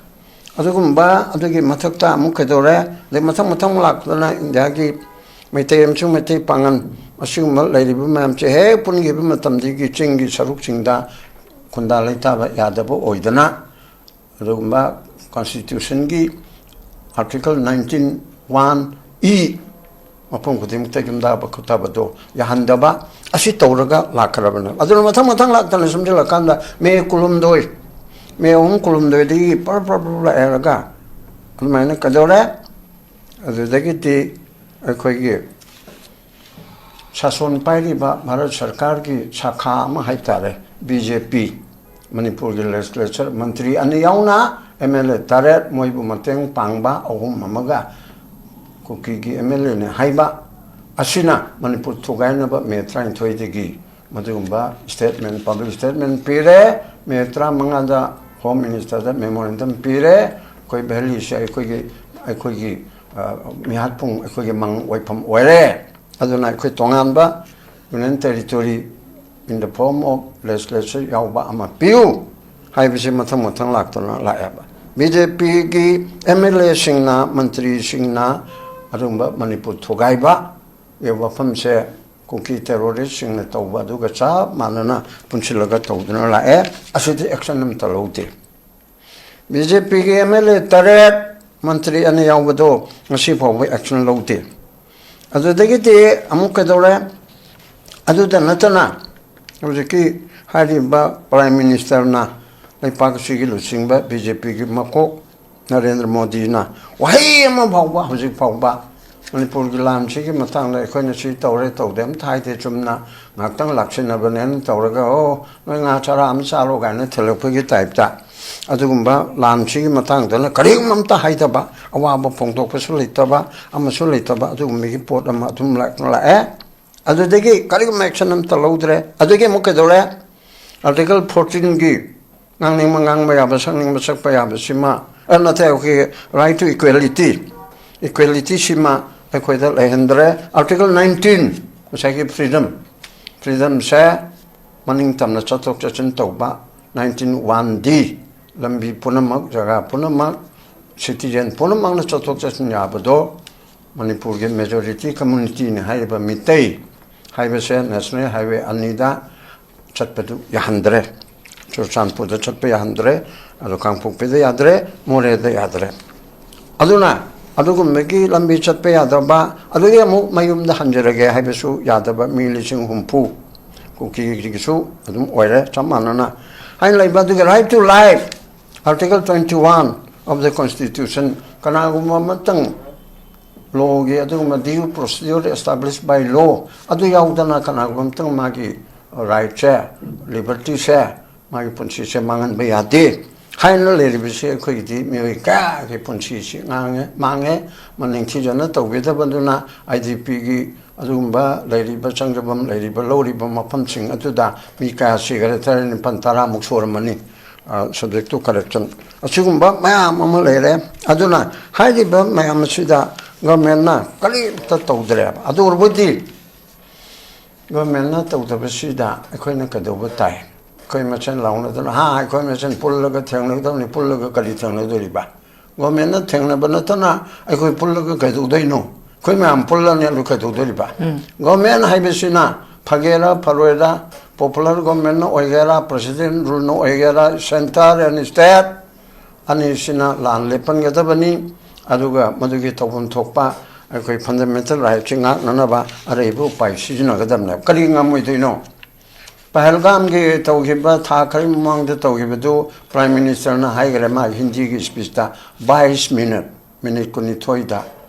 ꯑꯗꯨꯒꯨꯝꯕ, ꯑꯗꯨꯒꯤ ꯃꯊꯛꯇ ꯑꯃꯨꯛ ꯀꯩꯗꯧꯔꯦ? ꯑꯗꯩ ꯃꯊꯪ ꯃꯊꯪ ꯂꯥꯛꯄꯗꯅ ꯏꯟꯗꯤꯌꯥꯒꯤ ꯃꯩꯇꯩ ꯑꯃꯁꯨꯡ ꯃꯩꯇꯩ ꯄꯥꯉꯟ ꯑꯁꯤꯒꯨꯝꯕ ꯂꯩꯔꯤꯕ ꯃꯌꯥꯝꯁꯦ ꯍꯦꯛ ꯄꯨꯟꯈꯤꯕ ꯃꯇꯝꯗꯒꯤ ꯆꯤꯡꯒꯤ ꯁꯔꯨꯛꯁꯤꯡꯗ ꯈꯨꯟꯗꯥ ꯂꯩꯇꯥꯕ ꯌꯥꯗꯕ ꯑꯣꯏꯗꯅ, ꯑꯗꯨꯒꯨꯝꯕ ꯀꯟꯁꯇꯤꯇ꯭ꯌꯨꯁꯟꯒꯤ Article nineteen one E ꯃꯐꯝ ꯈꯨꯗꯤꯡꯃꯛꯇ ꯌꯨꯝꯗꯥꯕ ꯈꯣꯠꯇꯥꯕꯗꯣ ꯌꯥꯍꯟꯗꯕ ꯑꯁꯤ ꯇꯧꯔꯒ ꯂꯥꯛꯈ꯭ꯔꯕꯅꯦ꯫ ꯑꯗꯨꯅ ꯃꯊꯪ ꯃꯊꯪ ꯂꯥꯛꯇꯅ ꯁꯨꯝꯖꯤꯜꯂꯀꯥꯟꯗ ꯃꯦ ꯀꯨꯟꯍꯨꯝꯗꯣꯏ, ꯃꯦ ꯑꯍꯨꯝ ꯀꯨꯟꯍꯨꯝꯗꯣꯏꯗꯒꯤ ꯄꯔ ꯄꯔ ꯄꯔ ꯂꯥꯛꯑꯦꯔꯒ ꯑꯗꯨꯃꯥꯏꯅ ꯀꯩꯗꯧꯔꯦ? ꯑꯗꯨꯗꯒꯤꯗꯤ ꯑꯩꯈꯣꯏꯒꯤ ꯁꯥꯁꯣꯟ ꯄꯥꯏꯔꯤꯕ ꯚꯥꯔꯠ ꯁꯔꯀꯥꯔꯒꯤ ꯁꯥꯈꯥ ꯑꯃ ꯍꯥꯏꯇꯥꯔꯦ, ꯕꯤ ꯖꯦ ꯄꯤ, ꯃꯅꯤꯄꯨꯔꯒꯤ ꯂꯦꯖꯤꯁꯂꯦꯆꯔ ꯃꯟꯇ꯭ꯔꯤ ꯑꯅꯤ ꯌꯥꯎꯅ ꯑꯦꯝ ꯑꯦꯜ ꯑꯦ ꯇꯔꯦꯠ, ꯃꯣꯏꯕꯨ ꯃꯇꯦꯡ ꯄꯥꯡꯕ ꯑꯍꯨꯝ ꯑꯃꯒ ꯀꯨꯀꯤꯒꯤ ꯑꯦꯝ ꯑꯦꯜ ꯑꯦꯅꯦ ꯍꯥꯏꯕ ꯑꯁꯤꯅ ꯃꯅꯤꯄꯨꯔ ꯊꯨꯒꯥꯏꯅꯕ ꯃꯦ ꯇꯔꯥꯅꯤꯊꯣꯏꯗꯒꯤ ꯃꯗꯨꯒꯨꯝꯕ ꯁ꯭ꯇꯦꯠꯃꯦꯟ, ꯄꯕ꯭ꯂꯤꯛ ꯁ꯭ꯇꯦꯠꯃꯦꯟ ꯄꯤꯔꯦ꯫ ꯃꯦ ꯇꯔꯥꯃꯉꯥꯗ ꯍꯣꯝ ꯃꯤꯅꯤꯁꯇꯔꯗ ꯃꯦꯃꯣꯔꯦꯟꯗꯝ ꯄꯤꯔꯦ꯫ ꯑꯩꯈꯣꯏ ꯚꯦꯂꯤꯁꯦ ꯑꯩꯈꯣꯏꯒꯤ, ꯑꯩꯈꯣꯏꯒꯤ, ꯑ, ꯃꯤꯍꯥꯠꯄꯨꯡ, ꯑꯩꯈꯣꯏꯒꯤ ꯃꯪ ꯑꯣꯏꯐꯝ ꯑꯣꯏꯔꯦ꯫ ꯑꯗꯨꯅ ꯑꯩꯈꯣꯏ ꯇꯣꯉꯥꯟꯕ Union Territory in the form of legislature ꯌꯥꯎꯕ ꯑꯃ ꯄꯤꯌꯨ ꯍꯥꯏꯕꯁꯤ ꯃꯊꯪ ꯃꯊꯪ ꯂꯥꯛꯇꯨꯅ ꯂꯥꯛꯑꯦꯕ꯫ ꯕꯤ ꯖꯦ ꯄꯤꯒꯤ ꯑꯦꯝ ꯑꯦꯜ ꯑꯦꯁꯤꯡꯅ, ꯃꯟꯇ꯭ꯔꯤꯁꯤꯡꯅ ꯑꯗꯨꯒꯨꯝꯕ ꯃꯅꯤꯄꯨꯔ ꯊꯨꯒꯥꯏꯕ ꯋꯥꯐꯝꯁꯦ ꯀꯨꯀꯤ ꯇꯦꯔꯣꯔꯤꯁꯁꯤꯡꯅ ꯇꯧꯕ ꯑꯗꯨꯒ ꯆꯞ ꯃꯥꯟꯅꯅ ꯄꯨꯟꯁꯤꯜꯂꯒ ꯇꯧꯗꯨꯅ ꯂꯥꯛꯑꯦ꯫ ꯑꯁꯤꯗꯤ ꯑꯦꯛꯁꯟ ꯑꯃꯠꯇ ꯂꯧꯗꯦ꯫ ꯕꯤ ꯖꯦ ꯄꯤꯒꯤ ꯑꯦꯝ ꯑꯦꯜ ꯑꯦ ꯇꯔꯦꯠ, ꯃꯟꯇ꯭ꯔꯤ ꯑꯅꯤ ꯌꯥꯎꯕꯗꯣ ꯉꯁꯤ ꯐꯥꯎꯕ action ꯂꯧꯗꯦ꯫ ꯑꯗꯨꯗꯒꯤꯗꯤ ꯑꯃꯨꯛ ꯀꯩꯗꯧꯔꯦ? ꯑꯗꯨꯗ ꯅꯠꯇꯅ ꯍꯧꯖꯤꯛꯀꯤ ꯍꯥꯏꯔꯤꯕ Prime Ministerꯅ, ꯂꯩꯄꯥꯛ ꯑꯁꯤꯒꯤ ꯂꯨꯆꯤꯡꯕ ꯕꯤ ꯖꯦ ꯄꯤꯒꯤ ꯃꯀꯣꯛ ꯅꯔꯦꯟꯗ꯭ꯔ ꯃꯣꯗꯤꯅ ꯋꯥꯍꯩ ꯑꯃ ꯐꯥꯎꯕ ꯍꯧꯖꯤꯛ ꯐꯥꯎꯕ ꯃꯅꯤꯄꯨꯔꯒꯤ ꯂꯥꯟꯁꯤꯒꯤ ꯃꯇꯥꯡꯗ ꯑꯩꯈꯣꯏꯅ ꯁꯤ ꯇꯧꯔꯦ ꯇꯧꯗꯦ ꯑꯝꯇ ꯍꯥꯏꯗꯦ, ꯆꯨꯝꯅ ꯉꯥꯏꯍꯥꯛꯇꯪ ꯂꯥꯛꯁꯤꯟꯅꯕꯅꯦꯅ ꯇꯧꯔꯒ, "ꯑꯣ, ꯅꯣꯏ ꯉꯥ ꯆꯔꯥ ꯑꯃ ꯆꯥꯔꯣ" ꯀꯥꯏꯅ ꯊꯤꯜꯂꯛꯄꯒꯤ typeꯇ ꯑꯗꯨꯒꯨꯝꯕ ꯂꯥꯟꯁꯤꯒꯤ ꯃꯇꯥꯡꯗꯅ ꯀꯔꯤꯒꯨꯝꯕ ꯑꯝꯇ ꯍꯥꯏꯗꯕ, ꯑꯋꯥꯕ ꯐꯣꯡꯗꯣꯛꯄꯁꯨ ꯂꯩꯇꯕ, ꯑꯃꯁꯨ ꯂꯩꯇꯕ, ꯑꯗꯨꯒꯨꯝꯕꯒꯤ ꯄꯣꯠ ꯑꯃ ꯑꯗꯨꯝ ꯂꯥꯛ-, ꯂꯥꯛꯑꯦ꯫ ꯑꯗꯨꯗꯒꯤ ꯀꯔꯤꯒꯨꯝꯕ action ꯑꯝꯇ ꯂꯧꯗ꯭ꯔꯦ꯫ ꯑꯗꯨꯗꯒꯤ ꯑꯃꯨꯛ ꯀꯩꯗꯧꯔꯦ? Article fourteenꯒꯤ ꯉꯥꯡꯅꯤꯡꯕ ꯉꯥꯡꯕ ꯌꯥꯕ, ꯁꯛꯅꯤꯡꯕ ꯁꯛꯄ ꯌꯥꯕꯁꯤꯃ, ꯑ, ꯅꯠꯇꯦ, ꯑꯩꯈꯣꯏꯒꯤ right to equality, equalityꯁꯤꯃ ꯑꯩꯈꯣꯏꯗ ꯂꯩꯍꯟꯗ꯭ꯔꯦ꯫ Article nineteen, ꯉꯁꯥꯏꯒꯤ freedom, freedomꯁꯦ ꯃꯅꯤꯡ ꯇꯝꯅ ꯆꯠꯊꯣꯛ ꯆꯠꯁꯤꯟ ꯇꯧꯕ, nineteen one D, ꯂꯝꯕꯤ ꯄꯨꯝꯅꯃꯛ, ꯖꯒꯥ ꯄꯨꯝꯅꯃꯛ, citizen ꯄꯨꯝꯅꯃꯛꯅ ꯆꯠꯊꯣꯛ ꯆꯠꯁꯤꯟ ꯌꯥꯕꯗꯣ ꯃꯅꯤꯄꯨꯔꯒꯤ majority communityꯅꯤ ꯍꯥꯏꯔꯤꯕ ꯃꯤꯇꯩ ꯍꯥꯏꯕꯁꯦ national highway ꯑꯅꯤꯗ ꯆꯠꯄꯗꯨ ꯌꯥꯍꯟꯗ꯭ꯔꯦ꯫ ꯆꯨꯔꯆꯥꯟꯄꯨꯔꯗ ꯆꯠꯄ ꯌꯥꯍꯟꯗ꯭ꯔꯦ, ꯑꯗꯣ ꯀꯥꯡꯄꯣꯛꯄꯤꯗ ꯌꯥꯗ꯭ꯔꯦ, ꯃꯣꯔꯦꯗ ꯌꯥꯗ꯭ꯔꯦ꯫ ꯑꯗꯨꯅ ꯑꯗꯨꯒꯨꯝꯕꯒꯤ ꯂꯝꯕꯤ ꯆꯠꯄ ꯌꯥꯗꯕ, ꯑꯗꯨꯒꯤ ꯑꯃꯨꯛ ꯃꯌꯨꯝꯗ ꯍꯟꯖꯔꯒꯦ ꯍꯥꯏꯕꯁꯨ ꯌꯥꯗꯕ ꯃꯤ ꯂꯤꯁꯤꯡ ꯍꯨꯝꯐꯨ ꯀꯨꯀꯤꯒꯤꯁꯨ ꯑꯗꯨꯝ ꯑꯣꯏꯔꯦ, ꯆꯞ ꯃꯥꯟꯅꯅ꯫ ꯍꯥꯏꯅ ꯂꯩꯕ ꯑꯗꯨꯒꯤ right to life, Article twenty one of the Constitution, ꯀꯅꯥꯒꯨꯝꯕ ꯑꯃꯇꯪ lawꯒꯤ ꯑꯗꯨꯒꯨꯝꯕ due procedure established by law ꯑꯗꯨ ꯌꯥꯎꯗꯅ ꯀꯅꯥꯒꯨꯝꯕ ꯑꯃꯇꯪ ꯃꯥꯒꯤ rightꯁꯦ, libertyꯁꯦ, ꯃꯥꯒꯤ ꯄꯨꯟꯁꯤꯁꯦ ꯃꯥꯡꯍꯟꯕ ꯌꯥꯗꯦ ꯍꯥꯏꯅ ꯂꯩꯔꯤꯕꯁꯤ ꯑꯩꯈꯣꯏꯒꯤꯗꯤ ꯃꯤꯑꯣꯏ ꯀꯌꯥꯒꯤ ꯄꯨꯟꯁꯤꯁꯤ ꯉꯥꯡꯉꯦ, ꯃꯥꯡꯉꯦ꯫ ꯃꯅꯤꯡꯊꯤꯖꯅ ꯇꯧꯕꯤꯗꯕꯗꯨꯅ I D Pꯒꯤ ꯑꯗꯨꯒꯨꯝꯕ ꯂꯩꯔꯤꯕ ꯆꯪꯖꯐꯝ ꯂꯩꯔꯤꯕ ꯂꯧꯔꯤꯕ ꯃꯐꯝꯁꯤꯡ ꯑꯗꯨꯗ ꯃꯤ ꯀꯌꯥ ꯁꯤꯈꯔꯦ? ꯇꯔꯥꯅꯤꯄꯥꯜ, ꯇꯔꯥꯃꯨꯛ ꯁꯨꯔꯝꯃꯅꯤ, ꯑ, subject to correction꯫ ꯑꯁꯤꯒꯨꯝꯕ ꯃꯌꯥꯝ ꯑꯃ ꯂꯩꯔꯦ꯫ ꯑꯗꯨꯅ ꯍꯥꯏꯔꯤꯕ ꯃꯌꯥꯝ ꯑꯁꯤꯗ governmentꯅ ꯀꯔꯤꯝꯇ ꯇꯧꯗ꯭ꯔꯦꯕ꯫ ꯑꯗꯨ ꯑꯣꯏꯔꯕꯗꯤ governmentꯅ ꯇꯧꯗꯕꯁꯤꯗ ꯑꯩꯈꯣꯏꯅ ꯀꯩꯗꯧꯕ ꯇꯥꯏ? ꯑꯩꯈꯣꯏ ꯃꯁꯦꯟ ꯂꯥꯎꯅꯗꯅ, "ꯍꯥ, ꯑꯩꯈꯣꯏ ꯃꯁꯦꯟ ꯄꯨꯜꯂꯒ ꯊꯦꯡꯅꯒꯗꯕꯅꯤ, ꯄꯨꯜꯂꯒ ꯀꯔꯤ ꯊꯦꯡꯅꯗꯣꯔꯤꯕ?" Governmentꯅ ꯊꯦꯡꯅꯕ ꯅꯠꯇꯅ ꯑꯩꯈꯣꯏ ꯄꯨꯜꯂꯒ ꯀꯩꯗꯧꯗꯣꯏꯅꯣ? ꯑꯩꯈꯣꯏ ꯃꯌꯥꯝ ꯄꯨꯜꯂꯅꯤ, ꯑꯗꯨ ꯀꯩꯗꯧꯗꯣꯔꯤꯕ? Government ꯍꯥꯏꯕꯁꯤꯅ ꯐꯒꯦꯔꯥ ꯐꯔꯣꯏꯔꯥ, popular governmentꯅ ꯑꯣꯏꯒꯦꯔꯥ, president ruleꯅ ꯑꯣꯏꯒꯦꯔꯥ, centre and state, ꯑꯅꯤꯁꯤꯅ ꯂꯥꯟ ꯂꯦꯞꯍꯟꯒꯗꯕꯅꯤ꯫ ꯑꯗꯨꯒ ꯃꯗꯨꯒꯤ ꯇꯧꯐꯝ ꯊꯣꯛꯄ ꯑꯩꯈꯣꯏ ꯐꯟꯗꯥꯃꯦꯟꯇꯦꯜ ꯔꯥꯏꯠꯁꯤ ꯉꯥꯛꯅꯅꯕ ꯑꯔꯩꯕ ꯎꯄꯥꯏ ꯁꯤꯖꯤꯟꯅꯒꯗꯕꯅꯦꯕ꯫ ꯀꯔꯤ ꯉꯝꯃꯣꯏꯗꯣꯏꯅꯣ? ꯄꯍꯜꯒꯥꯝꯒꯤ ꯇꯧꯈꯤꯕ, ꯊꯥ ꯈꯔꯒꯤ ꯃꯃꯥꯡꯗ ꯇꯧꯈꯤꯕꯗꯨ ꯄ꯭ꯔꯥꯏꯝ ꯃꯤꯅꯤꯁꯇꯔꯅ ꯍꯥꯏꯈ꯭ꯔꯦ ꯃꯥꯒꯤ ꯍꯤꯟꯗꯤꯒꯤ ꯁ꯭ꯄꯤꯆꯇ, ꯕꯥꯏꯁ ꯃꯤꯅꯠ, ꯃꯤꯅꯤꯠ ꯀꯨꯟꯅꯤꯊꯣꯏꯗ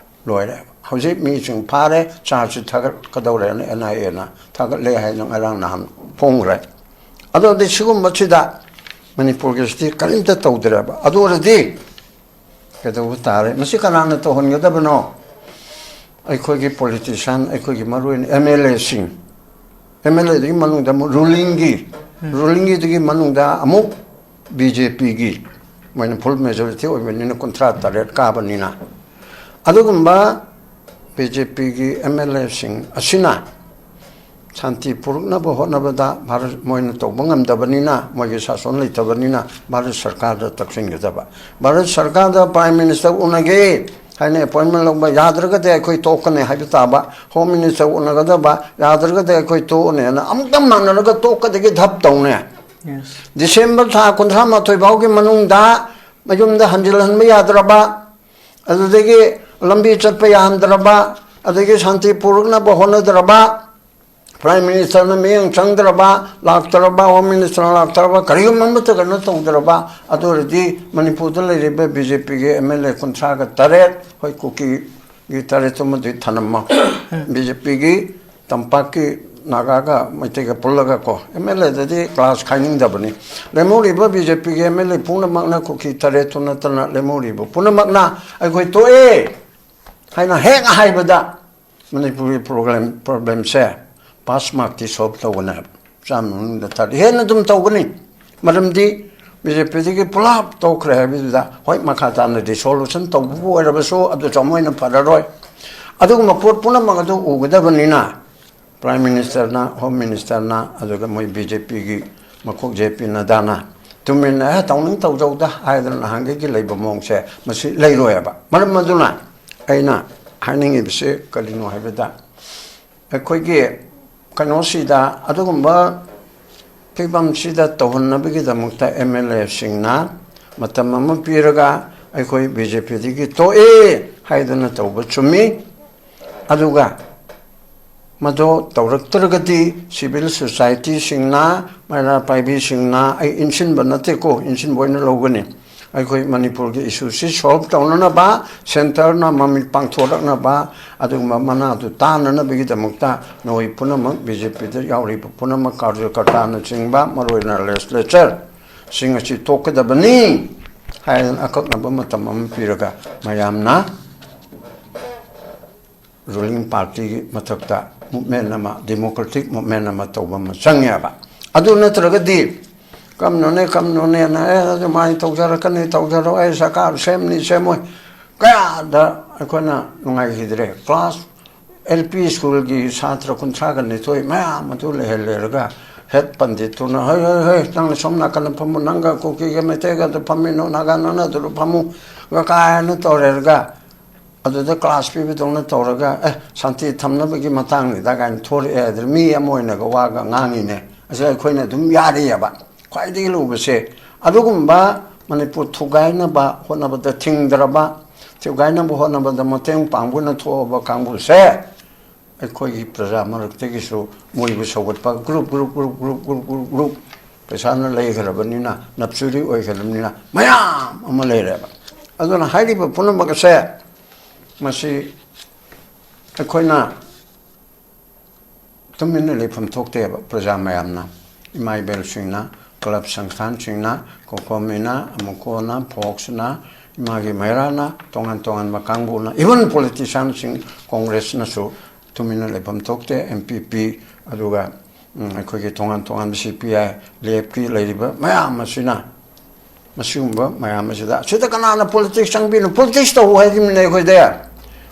ꯂꯣꯏꯔꯦ꯫ ꯍꯧꯖꯤꯛ ꯃꯤꯁꯤꯡ ꯐꯥꯔꯦ, ꯆꯥꯔꯖꯁꯨ ꯊꯥꯒꯠꯀꯗꯧꯔꯦꯅ ꯑꯦꯟ ꯑꯥꯏ ꯑꯦꯅ ꯊꯥꯒꯠꯂꯦ ꯍꯥꯏꯅ ꯉꯔꯥꯡ ꯅꯍꯥꯟ ꯐꯣꯡꯈ꯭ꯔꯦ꯫ ꯑꯗꯨꯗꯤ ꯁꯤꯒꯨꯝꯕꯁꯤꯗ ꯃꯅꯤꯄꯨꯔꯒꯤꯁꯤꯗꯤ ꯀꯔꯤꯝꯇ ꯇꯧꯗ꯭ꯔꯦꯕ꯫ ꯑꯗꯨ ꯑꯣꯏꯔꯗꯤ ꯀꯩꯗꯧꯕ ꯇꯥꯔꯦ? ꯃꯁꯤ ꯀꯅꯥꯅ ꯇꯧꯍꯟꯒꯗꯕꯅꯣ? ꯑꯩꯈꯣꯏꯒꯤ ꯄꯣꯂꯤꯇꯤꯁꯤꯌꯥꯟ, ꯑꯩꯈꯣꯏꯒꯤ ꯃꯔꯨꯑꯣꯏꯅ ꯑꯦꯝ ꯑꯦꯜ ꯑꯦꯁꯤꯡ, ꯑꯦꯝ ꯑꯦꯜ ꯑꯦꯗꯒꯤ ꯃꯅꯨꯡꯗ ꯑꯃꯨꯛ ꯔꯨꯂꯤꯡꯒꯤ, ꯔꯨꯂꯤꯡꯒꯤꯗꯨꯒꯤ ꯃꯅꯨꯡꯗ ꯑꯃꯨꯛ ꯕꯤ ꯖꯦ ꯄꯤꯒꯤ, ꯃꯣꯏꯅ ꯐꯨꯜ ꯃꯦꯖꯣꯔꯤꯇꯤ ꯑꯣꯏꯕꯅꯤꯅ, ꯀꯨꯟꯊ꯭ꯔꯥ ꯇꯔꯦꯠ ꯀꯥꯕꯅꯤꯅ꯫ ꯑꯗꯨꯒꯨꯝꯕ ꯕꯤ ꯖꯦ ꯄꯤꯒꯤ ꯑꯦꯝ ꯑꯦꯜ ꯑꯦꯁꯤꯡ ꯑꯁꯤꯅ ꯁꯥꯟꯇꯤ ꯄꯨꯔꯛꯅꯕ ꯍꯣꯠꯅꯕꯗ ꯚꯥꯔꯠ, ꯃꯣꯏꯅ ꯇꯧꯕ ꯉꯝꯗꯕꯅꯤꯅ, ꯃꯣꯏꯒꯤ ꯁꯥꯁꯣꯟ ꯂꯩꯇꯕꯅꯤꯅ ꯚꯥꯔꯠ ꯁꯔꯀꯥꯔꯗ ꯇꯛꯁꯤꯟꯒꯗꯕ꯫ ꯚꯥꯔꯠ ꯁꯔꯀꯥꯔꯗ ꯄ꯭ꯔꯥꯏꯝ ꯃꯤꯅꯤꯁꯇꯔ ꯎꯅꯒꯦ ꯍꯥꯏꯅ ꯑꯦꯄꯣꯏꯟꯃꯦꯟ ꯂꯧꯕ, ꯌꯥꯗ꯭ꯔꯒꯗꯤ ꯑꯩꯈꯣꯏ ꯇꯣꯛꯀꯅꯤ ꯍꯥꯏꯕ ꯇꯥꯕ, ꯍꯣꯝ ꯃꯤꯅꯤꯁꯇꯔ ꯎꯅꯒꯗꯕ, ꯌꯥꯗ꯭ꯔꯒꯗꯤ ꯑꯩꯈꯣꯏ ꯇꯣꯛꯑꯅꯤ ꯍꯥꯏꯅ ꯑꯃꯨꯛꯇ ꯃꯥꯟꯅꯔꯒ ꯇꯣꯛꯀꯗꯒꯤ ꯙꯞ ꯇꯧꯅꯦ꯫ ꯗꯤꯁꯦꯝꯕꯔ ꯊꯥ ꯀꯨꯟꯊ꯭ꯔꯥ ꯃꯥꯊꯣꯏ ꯐꯥꯎꯒꯤ ꯃꯅꯨꯡꯗ ꯃꯌꯨꯝꯗ ꯍꯟꯖꯤꯜꯍꯟꯕ ꯌꯥꯗ꯭ꯔꯕ, ꯑꯗꯨꯗꯒꯤ ꯂꯝꯕꯤ ꯆꯠꯄ ꯌꯥꯍꯟꯗ꯭ꯔꯕ, ꯑꯗꯒꯤ ꯁꯥꯟꯇꯤ ꯄꯨꯔꯛꯅꯕ ꯍꯣꯠꯅꯗ꯭ꯔꯕ, ꯄ꯭ꯔꯥꯏꯝ ꯃꯤꯅꯤꯁꯇꯔꯅ ꯃꯤꯠꯌꯦꯡ ꯆꯪꯗ꯭ꯔꯕ, ꯂꯥꯛꯇ꯭ꯔꯕ, ꯍꯣꯝ ꯃꯤꯅꯤꯁꯇꯔꯅ ꯂꯥꯛꯇ꯭ꯔꯕ, ꯀꯔꯤꯒꯨꯝꯕ ꯑꯃꯠꯇ ꯀꯩꯅꯣ ꯇꯧꯗ꯭ꯔꯕ, ꯑꯗꯨ ꯑꯣꯏꯔꯗꯤ ꯃꯅꯤꯄꯨꯔꯗ ꯂꯩꯔꯤꯕ ꯕꯤ ꯖꯦ ꯄꯤꯒꯤ ꯑꯦꯝ ꯑꯦꯜ ꯑꯦ ꯀꯨꯟꯊ꯭ꯔꯥꯒ ꯇꯔꯦꯠ, ꯍꯣꯏ, ꯀꯨꯀꯤꯒꯤ ꯇꯔꯦꯠꯇꯨꯃꯗꯤ ꯊꯅꯝꯃꯣ, ꯕꯤ ꯖꯦ ꯄꯤꯒꯤ ꯇꯝꯄꯥꯛꯀꯤ ꯅꯥꯒꯥꯒ ꯃꯩꯇꯩꯒ ꯄꯨꯜꯂꯒꯀꯣ, ꯑꯦꯝ ꯑꯦꯜ ꯑꯦꯗꯗꯤ ꯀ꯭ꯂꯥꯁ ꯈꯥꯏꯅꯤꯡꯗꯕꯅꯤ꯫ ꯂꯦꯝꯍꯧꯔꯤꯕ ꯕꯤ ꯖꯦ ꯄꯤꯒꯤ ꯑꯦꯝ ꯑꯦꯜ ꯑꯦ ꯄꯨꯝꯅꯃꯛꯅ, ꯀꯨꯀꯤ ꯇꯔꯦꯠꯇꯨ ꯅꯠꯇꯅ ꯂꯦꯝꯍꯧꯔꯤꯕ ꯄꯨꯝꯅꯃꯛꯅ ꯑꯩꯈꯣꯏ ꯇꯣꯛꯑꯦ ꯍꯥꯏꯅ ꯍꯦꯛ ꯍꯥꯏꯕꯗ ꯃꯅꯤꯄꯨꯔꯒꯤ ꯄ꯭ꯔꯣꯕ꯭ꯂꯦꯝ, ꯄ꯭ꯔꯣꯕ꯭ꯂꯦꯝꯁꯦ ꯄꯥꯁ ꯃꯥꯔꯛꯇꯤ ꯁꯣꯜꯕ ꯇꯧꯒꯅꯦꯕ꯫ ꯆꯥꯝꯃ ꯃꯅꯨꯡꯗ ꯊꯥꯔꯇꯤ ꯍꯦꯟꯅ ꯑꯗꯨꯝ ꯇꯧꯒꯅꯤ꯫ ꯃꯔꯝꯗꯤ ꯕꯤ ꯖꯦ ꯄꯤꯗꯒꯤ ꯄꯨꯂꯞ ꯇꯣꯛꯈ꯭ꯔꯦ ꯍꯥꯏꯕꯗꯨꯗ, ꯍꯣꯏ, ꯃꯈꯥ ꯇꯥꯅ ꯗꯤꯁꯣꯂꯨꯁꯟ ꯇꯧꯕꯕꯨ ꯑꯣꯏꯔꯕꯁꯨ ꯑꯗꯨ ꯆꯥꯎꯃꯣꯏꯅ ꯐꯔꯔꯣꯏ꯫ ꯑꯗꯨꯒꯨꯝꯕ ꯄꯣꯠ ꯄꯨꯝꯅꯃꯛ ꯑꯗꯨ ꯎꯒꯗꯕꯅꯤꯅ ꯄ꯭ꯔꯥꯏꯝ ꯃꯤꯅꯤꯁꯇꯔꯅ, ꯍꯣꯝ ꯃꯤꯅꯤꯁꯇꯔꯅ, ꯑꯗꯨꯒ ꯃꯣꯏ ꯕꯤ ꯖꯦ ꯄꯤꯒꯤ ꯃꯀꯣꯛ ꯖꯦ ꯄꯤ ꯅꯗꯥꯅ ꯇꯨꯃꯤꯟꯅ "ꯑꯦ, ꯇꯧꯅꯤꯡ ꯇꯧꯖꯧꯗ" ꯍꯥꯏꯗꯅ ꯅꯍꯥꯟꯈꯩꯒꯤ ꯂꯩꯕ ꯃꯑꯣꯡꯁꯦ ꯃꯁꯤ ꯂꯩꯔꯣꯏꯕ꯫ ꯃꯔꯝ ꯑꯗꯨꯅ ꯑꯩꯅ ꯍꯥꯏꯅꯤꯡꯉꯤꯕꯁꯤ ꯀꯔꯤꯅꯣ ꯍꯥꯏꯕꯗ, ꯑꯩꯈꯣꯏꯒꯤ ꯀꯩꯅꯣꯁꯤꯗ, ꯑꯗꯨꯒꯨꯝꯕ ꯐꯤꯕꯝꯁꯤꯗ ꯇꯧꯍꯟꯅꯕꯒꯤꯗꯃꯛꯇ ꯑꯦꯝ ꯑꯦꯜ ꯑꯦꯁꯤꯡꯅ ꯃꯇꯝ ꯑꯃ ꯄꯤꯔꯒ ꯑꯩꯈꯣꯏ ꯕꯤ ꯖꯦ ꯄꯤꯗꯒꯤ ꯇꯣꯛꯑꯦ ꯍꯥꯏꯗꯨꯅ ꯇꯧꯕ ꯆꯨꯝꯃꯤ꯫ ꯑꯗꯨꯒ ꯃꯗꯨ ꯇꯧꯔꯛꯇ꯭ꯔꯒꯗꯤ ꯁꯤꯚꯤꯜ ꯁꯣꯁꯥꯏꯇꯤꯁꯤꯡꯅ, ꯃꯩꯔꯥ ꯄꯥꯏꯕꯤꯁꯤꯡꯅ, ꯑꯩ ꯏꯟꯁꯤꯟꯕ ꯅꯠꯇꯦꯀꯣ, ꯏꯟꯁꯤꯟꯕ ꯑꯣꯏꯅ ꯂꯧꯒꯅꯤ, ꯑꯩꯈꯣꯏ ꯃꯅꯤꯄꯨꯔꯒꯤ ꯏꯁꯨꯁꯤ ꯁꯣꯜꯕ ꯇꯧꯅꯅꯕ, ꯁꯦꯟꯇꯔꯅ ꯃꯃꯤꯠ ꯄꯥꯡꯊꯣꯔꯛꯅꯕ, ꯑꯗꯨꯒꯨꯝꯕ ꯃꯅꯥꯗꯨ ꯇꯥꯅꯅꯕꯒꯤꯗꯃꯛꯇ ꯅꯈꯣꯏ ꯄꯨꯝꯅꯃꯛ, ꯕꯤ ꯖꯦ ꯄꯤꯗ ꯌꯥꯎꯔꯤꯕ ꯄꯨꯝꯅꯃꯛ, ꯀꯥꯔꯖꯀꯔꯇꯥꯅꯆꯤꯡꯕ, ꯃꯔꯨꯑꯣꯏꯅ ꯂꯦꯖꯤꯁꯂꯦꯆꯔꯁꯤꯡ ꯑꯁꯤ ꯇꯣꯛꯀꯗꯕꯅꯤ ꯍꯥꯏꯗꯅ ꯑꯀꯛꯅꯕ ꯃꯇꯝ ꯑꯃ ꯄꯤꯔꯒ ꯃꯌꯥꯝꯅ ꯔꯨꯂꯤꯡ ꯄꯥꯔꯇꯤꯒꯤ ꯃꯊꯛꯇ ꯃꯨꯞꯃꯦꯟ ꯑꯃ, ꯗꯦꯃꯣꯀ꯭ꯔꯦꯇꯤꯛ ꯃꯨꯞꯃꯦꯟ ꯑꯃ ꯇꯧꯕ ꯑꯃ ꯆꯪꯉꯦꯕ꯫ ꯑꯗꯨ ꯅꯠꯇ꯭ꯔꯒꯗꯤ ꯀꯝꯅꯣꯅꯦ, ꯀꯝꯅꯣꯅꯦꯅ, "ꯑꯦ, ꯑꯗꯨꯃꯥꯏꯅ ꯇꯧꯖꯔꯛꯀꯅꯤ, ꯇꯧꯖꯔꯣ, ꯑꯩ ꯁꯔꯀꯥꯔ ꯁꯦꯝꯅꯤ, ꯁꯦꯝꯃꯣꯏ", ꯀꯌꯥꯗ ꯑꯩꯈꯣꯏꯅ ꯅꯨꯡꯉꯥꯏꯈꯤꯗ꯭ꯔꯦ꯫ ꯀ꯭ꯂꯥꯁ ꯑꯦꯜ ꯄꯤ ꯁ꯭ꯀꯨꯜꯒꯤ ꯁꯥꯇ꯭ꯔ ꯀꯨꯟꯊ꯭ꯔꯥꯒ ꯅꯤꯊꯣꯏ ꯃꯌꯥꯝ ꯑꯗꯨ ꯂꯩꯍꯜꯂꯦꯔꯒ, ꯍꯦꯠ ꯄꯟꯗꯤꯠꯇꯨꯅ, "ꯍꯣꯏ, ꯍꯣꯏ, ꯍꯣꯏ, ꯅꯪꯅ ꯁꯣꯝ ꯅꯥꯀꯟꯗ ꯐꯝꯃꯨ, ꯅꯪꯒ ꯀꯨꯀꯤꯒ ꯃꯩꯇꯩꯒ ꯑꯗꯨ ꯐꯝꯃꯤꯅꯣ, ꯅꯥꯒꯥ ꯅꯪꯅ ꯑꯗꯨꯗ ꯐꯝꯃꯨ" ꯀꯥꯏꯅ ꯇꯧꯔꯦꯔꯒ, ꯑꯗꯨꯗ ꯀ꯭ꯂꯥꯁ ꯄꯤꯕꯗꯧꯅ ꯇꯧꯔꯒ, "ꯑꯦ, ꯁꯥꯟꯇꯤ ꯊꯝꯅꯕꯒꯤ ꯃꯇꯥꯡꯅꯤꯗ" ꯀꯥꯏꯅ ꯊꯣꯔꯛꯑꯦ ꯍꯥꯏꯗꯅ ꯃꯤ ꯑꯃ ꯑꯣꯏꯅꯒ ꯋꯥꯒ ꯉꯥꯡꯉꯤꯅꯦ꯫ ꯑꯁꯤ ꯑꯩꯈꯣꯏꯅ ꯑꯗꯨꯝ ꯌꯥꯔꯤꯑꯕ꯫ ꯈ꯭ꯋꯥꯏꯗꯒꯤ ꯂꯨꯕꯁꯦ ꯑꯗꯨꯒꯨꯝꯕ ꯃꯅꯤꯄꯨꯔ ꯊꯨꯒꯥꯏꯅꯕ ꯍꯣꯠꯅꯕꯗ ꯊꯤꯡꯗ꯭ꯔꯕ, ꯊꯨꯒꯥꯏꯅꯕ ꯍꯣꯠꯅꯕꯗ ꯃꯇꯦꯡ ꯄꯥꯡꯕ ꯑꯣꯏꯅ ꯊꯣꯛꯑꯕ ꯀꯥꯡꯕꯨꯁꯦ ꯑꯩꯈꯣꯏꯒꯤ ꯄ꯭ꯔꯖꯥ ꯃꯔꯛꯇꯒꯤꯁꯨ ꯃꯣꯏꯕꯨ ꯁꯧꯒꯠꯄ group, group, group, group, group, group, ꯄꯩꯁꯥꯅ ꯂꯩꯈ꯭ꯔꯕꯅꯤꯅ, ꯅꯞꯆꯨꯔꯤ ꯑꯣꯏꯈ꯭ꯔꯕꯅꯤꯅ ꯃꯌꯥꯝ ꯑꯃ ꯂꯩꯔꯦꯕ꯫ ꯑꯗꯨꯅ ꯍꯥꯏꯔꯤꯕ ꯄꯨꯝꯅꯃꯛ ꯑꯁꯦ ꯃꯁꯤ ꯑꯩꯈꯣꯏꯅ ꯇꯨꯃꯤꯟꯅ ꯂꯩꯐꯝ ꯊꯣꯛꯇꯦꯕ꯫ ꯄ꯭ꯔꯖꯥ ꯃꯌꯥꯝꯅ, ꯏꯃꯥ ꯏꯕꯦꯜꯁꯤꯡꯅ, ꯀ꯭ꯂꯕ ꯁꯪꯁꯊꯥꯟꯁꯤꯡꯅ, ꯀꯣꯀꯣꯃꯤꯅ, ꯑꯃꯨꯀꯣꯅ, ꯐꯣꯛꯁꯅ, ꯏꯃꯥꯒꯤ ꯃꯩꯔꯥꯅ, ꯇꯣꯉꯥꯟ ꯇꯣꯉꯥꯟꯕ ꯀꯥꯡꯕꯨꯅ, even ꯄꯣꯂꯤꯇꯤꯁꯤꯌꯥꯟꯁꯤꯡ, ꯀꯣꯡꯒ꯭ꯔꯦꯁꯅꯁꯨ ꯇꯨꯃꯤꯟꯅ ꯂꯩꯐꯝ ꯊꯣꯛꯇꯦ꯫ ꯑꯦꯝ ꯄꯤ ꯄꯤ, ꯑꯗꯨꯒ, ꯎꯝ, ꯑꯩꯈꯣꯏꯒꯤ ꯇꯣꯉꯥꯟ ꯇꯣꯉꯥꯟꯕ ꯁꯤ ꯄꯤ ꯑꯥꯏ, ꯂꯦꯞꯀꯤ ꯂꯩꯔꯤꯕ ꯃꯌꯥꯝ ꯑꯁꯤꯅ ꯃꯁꯤꯒꯨꯝꯕ ꯃꯌꯥꯝ ꯑꯁꯤꯗ, ꯁꯤꯗ ꯀꯅꯥꯅ ꯄꯣꯂꯤꯇꯤꯛꯁ ꯆꯪꯕꯤꯅꯣ? ꯄꯣꯂꯤꯇꯤꯛꯁ ꯇꯧ ꯍꯥꯏꯔꯤꯕꯅꯦ ꯑꯩꯈꯣꯏꯗ꯫